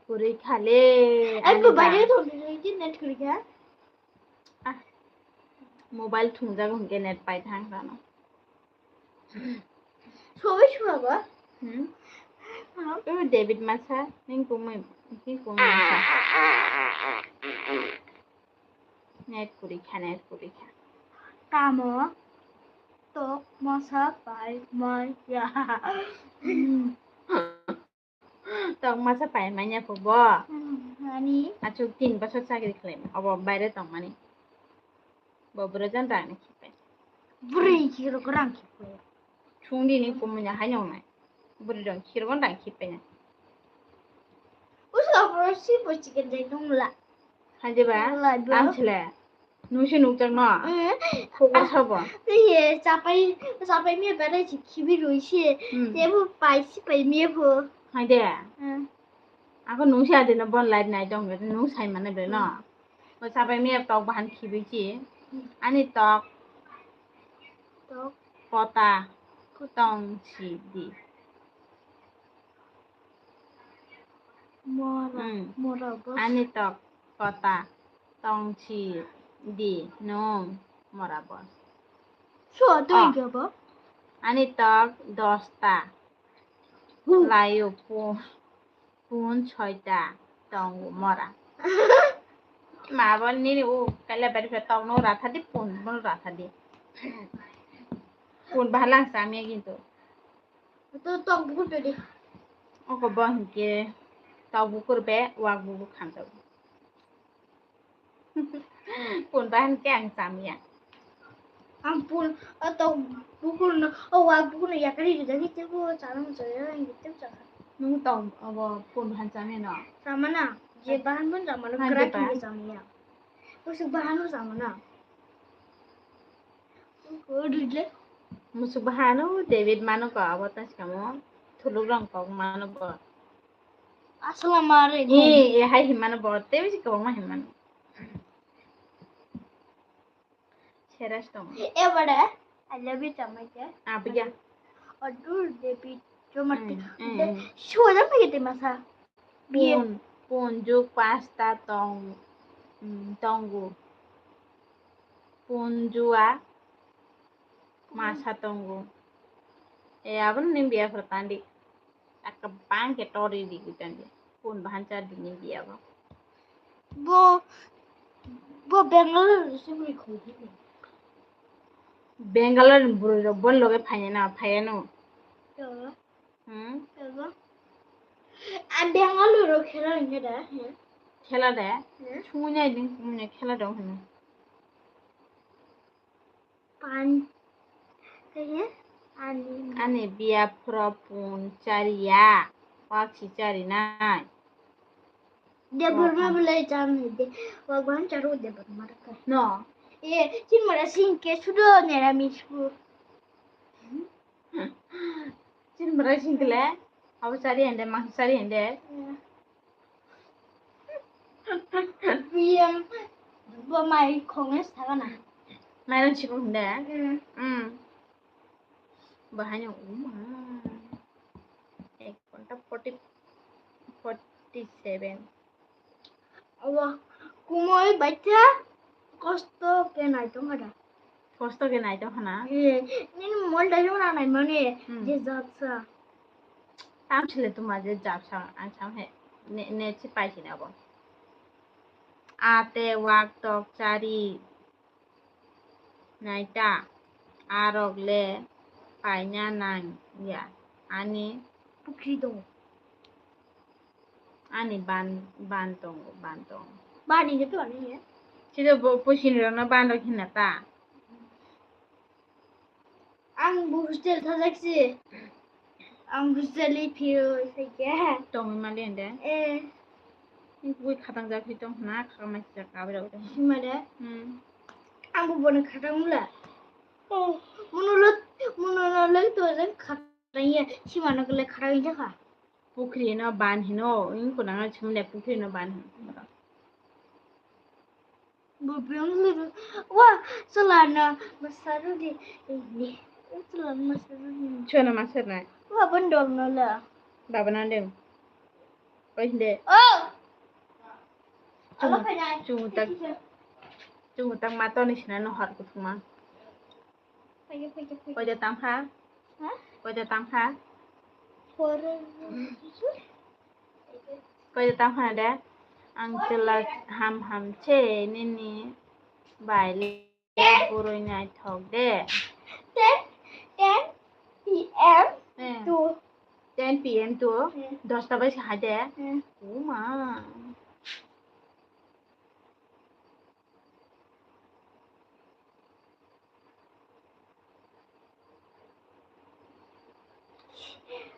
kuri khale. Ai ani bo ba. Bari thong di net kuri kha. Ah. Mobile thung jago hingke net pai thang kano. Sobai sua ba? Hmm? Hello? O David masa, ning kumui, ning kumui masa. Net kuri kha, net kuri kha. Tamo tok masa pai maya. Tok masa pai manya pho bo? Hmm, ani? Achuk tin bosor chakri khlai ma. Obo baire tong mani. Bo bwrwi jan rang ni khipai. Bwrwi khiro rang khipai. Chungdi ni kumui na hai nong nai. Bwrwi rong khiro rang khipai na. Uska bro si bo chicken dai nung la. Hai de ba? Wala bro. Ang chile. Nung se nung chang no? Eh. Khobor sabo. Ye chapai, chapai mi berai si khibi rui si. Hmm. Ye bo pai si pai mi bo. Hai de. Hmm. Ako nung se adi no bon light nai dong, nung sai mane be no? Hmm. Bo chapai mi tok bahan khibi si. Hmm. Ani tok. Tok. Kota. Kota. Tong si di. Mora, hmm. Mora bos. Ani tok kota tong si di nung mora bos. So, oh. Tui gabo? Ani tok dosta. Huh. Layo pun, pun soita tong mora. Ma bo nini u kala bari fe tong no ratha di pun, pun ratha di. Pun bahalang samya gintu. To tok bukur tadi. Oko bo hingke tok bukur be wak bukur khanjak. Pun bahan ke ang chamya. Ang pun, o tok bukur no, o wak bukur no yakari rijak ite bo chana mo chaya ang ite chana. Nung tok abo pun bahan chamya no. Chamana, je bahan pun chamana, hai krak ba. Ni chamya. Usuk bahan pun chamana. Musuk bahano David mano ko abo ta sikamo thuluk rong kok mano bo. Asala mare. E, e hai himano bo te bisi kok ma himano. Seras tong. E bade, I love you chamai ke. Abiya. Odur David chomati. Mm, mm, mm. Suwa jam pagi te masa. Biye. Pun, pun juk pasta tong, mm, tongo. Punjua masa tongo. E, abon ni biya pura tandi. Akabang ke tori di tandi. Pun bahan char di ni biya bo. Bo, bo Bangalore se buri khoi di. Bangalore ni buri rok bon loge phai na, phai no. Yo. Hmm? Ego. A Bangalore khela hingke da, he? Khela da? Hmm? Sungui nai ding, sungui nai khela dong hino. Pan. Kaya? Ani. Ani biap phro pun chariya, wak si chari nai. Debbarma belai jam de. Wagwan charu Debbarma ka. No. E, chin mara sing ke sudo nera misku. Chin mara sing kele. Abo chari hende, mang chari hende. Biyam bo mai khonge sagana. Mairang chikung hende. Mm. Bahaino uma. Ek ghonta forty, forty seven. Awa, kumui bacha kosto ke nai tong ada. Kosto ke nai tong hana. Eh, nini mol dai jong nai mani je japsa. Tam chile tuma je japsa ang sam he ne ne chi pai china bo. Ate wak tok chari. Naita, arok le paina nang ya, ani pukhri tongo. Ani ban, ban tongo, ban tongo. Bani je to ani ya. Sida bo pusin rona ban rok hinna ta. Ang bo hostel thajak si. Ang hostel ni phiyoi saikhe. Tongwi mali ande. Eh. Ni bui khatang jak hi tong hna, khakma si jak kabra udah. Hima de? Hmm. Ang bo bono khatang mula. Oh, munulo, munulo le to le khatang ya. Sima no le khatang ya kha. Pukhri no ban hino, in kunang chimle pukhri no ban hino. Bubiyong liru. Wa, chwla no masarudi. Chwla no masarudi. Chwla masarnai. Wa, bondol no la. Baba nandeng. Oi hinde. Oh. Chungu, chungu tak. Chungu tak matoni sina no har kuthuma. Koita tangkha? Ha? Koita tangkha? Koita tangkha de? Ang chwla ham ham se nini bai le burui naithok de. Ten, ten P M to ten P M to dosta bai se hai de. Uma.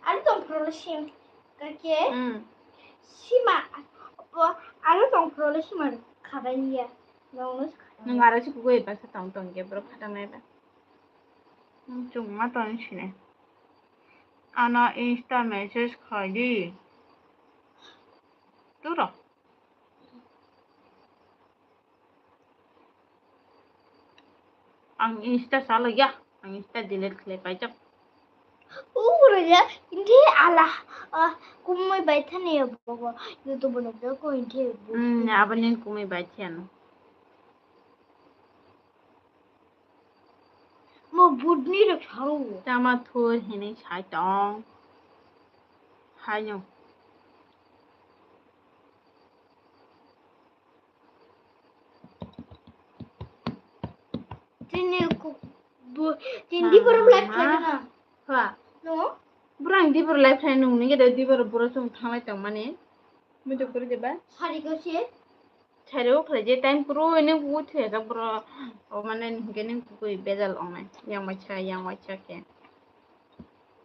Aro tong phoro le sim kake. Hmm. Sima, aro tong phoro le sima khabai ya. Nong no khabai. Nung aro si kugui ba sa tong tong ke bro khatang nai ba. Nung chung ma tong sine. Ano Insta message khai di. Turo. Ang Insta salo ya, ang Insta delete khlai paijak. Ura ya, hindi ala, ah, kumui bai thani ya bobo, YouTube no ko hindi. Hmm, abani kumui bai thani. Mo budni rok sao. Tama thur hini sai tong. Haino. Tini ku-, bu-, tini di borok live khlaina. Ha. No? Bro, ang di borok live khlai nung ni gede di borok bro chung thanglai tong mani. Mui to kuri deba. Sari ko se. Sari o khlai je time kuro ini ku thwe jak bro. O mane hingke ning ku koi bejal ong nai. Yang mai cha, yang mai cha ke.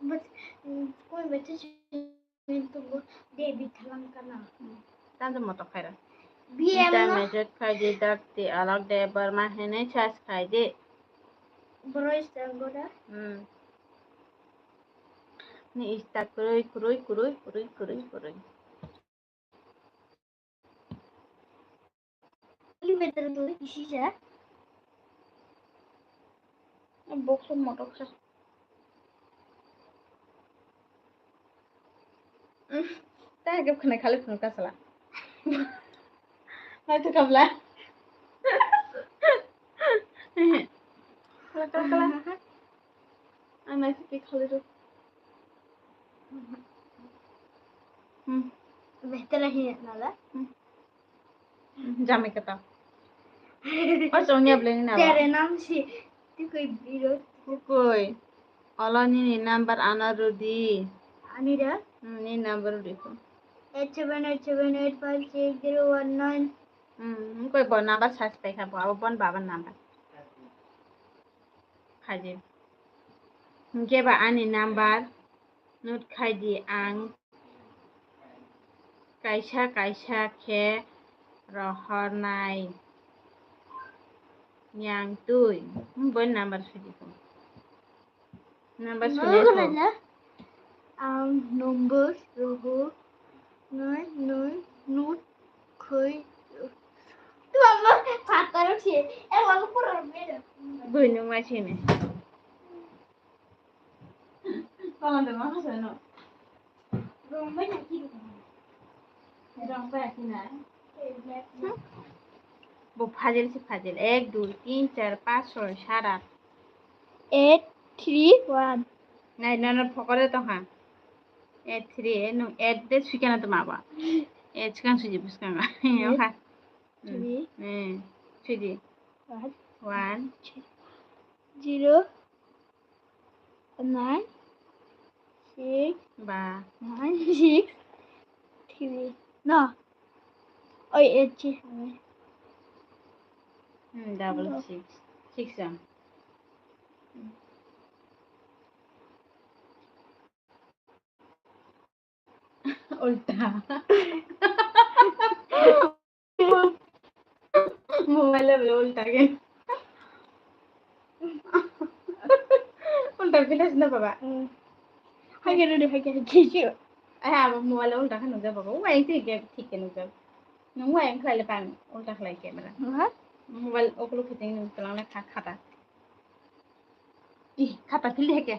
But, mm, koi mai cha. Mintu bo David thalang kana. Tando moto khaira. B M Ita no. Message khai di dak ti alak de barma hene chas khai di. Bro is tango da. Hmm. Ni ista kurui, kurui, kurui, kurui, kurui, kurui. Kilometer tu isi sa. Box motok sa. Tang ke khna khali phun ka sala. Nai to kabla. Kala, kala, kala. Ang nai to khali ro. Hmm. Better hi nala. Hmm. Jamai kata. O chong ya bleng na. Tere nam si. Tikoi biro. Tikoi. Olo nini number ano rudi. Ani da? Hmm, nini number rudi ko. Eight seven eight seven eight five six zero one nine. Hmm, koi bo number search pai kha bo, abo bon baba number. Khaji. Hwnkhe ba ani number note khai di, ang kaisa kaisa khe rohornai yang twi. Hmm, bo number sudi ko. Number sudi ko. Ang number roho nai nai note khai. Mama, pataro si. Eh, mama pura beda. Gunung masih ni. Kawan tu mana sana? Rombai nak kiri. Rombai nak kiri. Bo fajil si fajil. Ek, dui, tin, char, panch, choi, sat, at. Eight, three, one. Nai, no, no, phokore to ha. Eight, three, eh, no, eight de suikana to ma ba. Eight sukan suji buskang. Yo ha. Three. Eh, suji. One. One. Zero. Nine, six, ba. Nine, six, three. No. Oi, eight, six. Hmm, double six. Six jam. Ulta. Mobile lo ulta ke. Ulta pintas na baba. Hmm. Hai ke dulu, hai ke dulu. Ai, abo mobile lo ulta kan nukjak baba. Wai, thik ke, thik ke nukjak. Nung wai, ang khlai le pang, ulta khlai camera. Aha. Mobile oklo khiting nung tlang le kha, khata. Ih, khata phil de hai ke.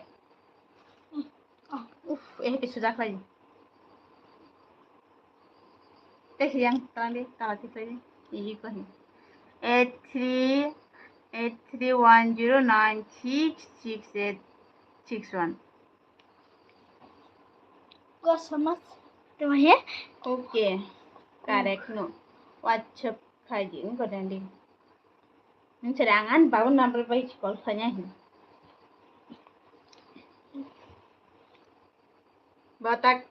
Ih, oh, uf, eh, ke suja khlai. Tei se yang tlang de, kala ti khlai de. Ih, ko hin. Eight three, eight three one zero nine six six eight six one. Ko sama. Tuma he? Okay. Correct no. WhatsApp khai di, ko dan di. Nung sere ang ani baba number bai call khlaina hin. Batak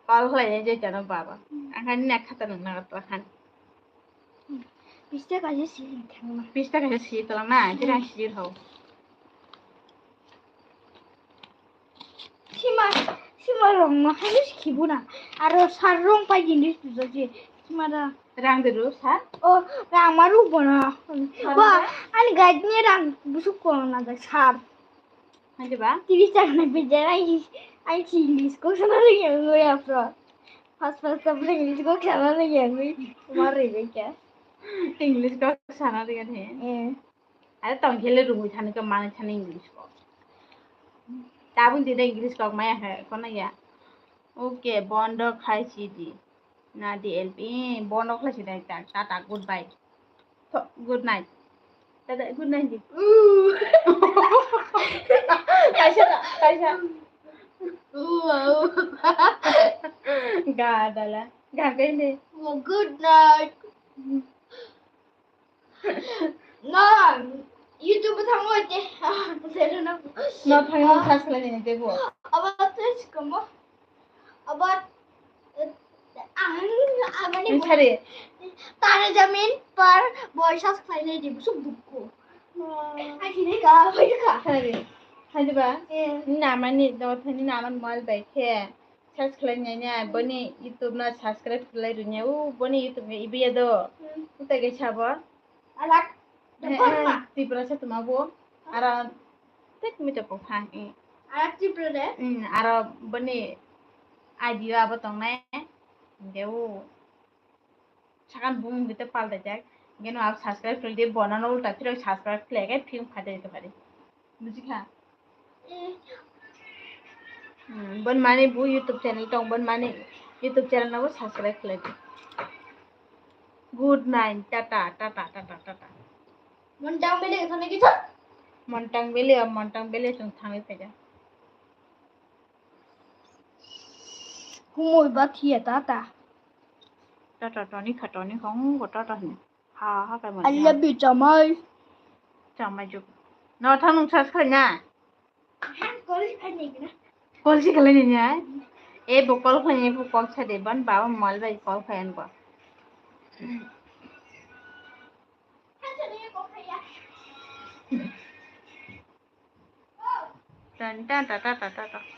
call khlaina je jano baba. Ang ani nak khata nang na to han. Pista kaisa si thangma. Pista kaisa si to na, jira si ho. Sima, sima rong no hai khibu na. Aro sar rong pai gindi sujo je. Sima da. Rang de ro sar? O, rang ma ru bono. Sar ba, da? Ani gaj ni rang busuk ko na da sar. Hai de ba? Tiri chak na be jara ai, ai si English ko sana ri ya, ya pro. Pas pas ta English ko sana ri ya, ma ri be kya? English ko sana ri ya he. Eh. Are tong khele rungwi thani ka mani thani English ko. Tabun dida English kok maya hai kono ya. Okay, bondo khai si di. Na di L P, eh, bondo khai si dai ta, ta, ta, goodbye. To, good night. Ta, ta, good night di. Ooh. Kaisa ta, kaisa. Ooh, wow. Ga dala, ga bende. Oh, good night. No, YouTube thango te. Zero no. No thango search khlai ni tebo. Aba search komo. Aba ang abani. Sorry. Tare Zameen Par boi search khlai ni di busu bukko. Ai sini ka, bai ka. Sorry. Hai ba? Eh. Namani do thani naman mobile bai khe. Search khlai nai na, boni YouTube no subscribe khlai rwnya, o boni YouTube ni ibiya do. Hmm. Utai ke sabo. Alak. Eh, eh, Tipra sa tuma bo. Ara tek mi to ko pha, eh. Ara Tipra de? Hmm, ara boni I D o abo tong nai. Ge o. Sakan bung bite pal dajak. Geno abo subscribe khlai di, bono no ulta phiro subscribe khlai ke phim kha de to pari. Buji kha? Hmm, bon mani bu YouTube channel tong, bon mani YouTube channel no subscribe khlai di. Good night, tata, tata, tata, tata. Montang bele thane ki thak? Montang bele, Montang bele tong thangwi phaja. Humoi ba thiya tata. Tata toni kha toni kha, hmm, go tata hin. Ha, ha, kai mani. I love you, Chamai. Chamai juk. No, thang nung search khlai na. Call si khlai ni na. Call si khlai ni na. E, bo call khlai ni, bo call sa de ban, ba, mal bai call khlai an ko. Tata, tata, tata.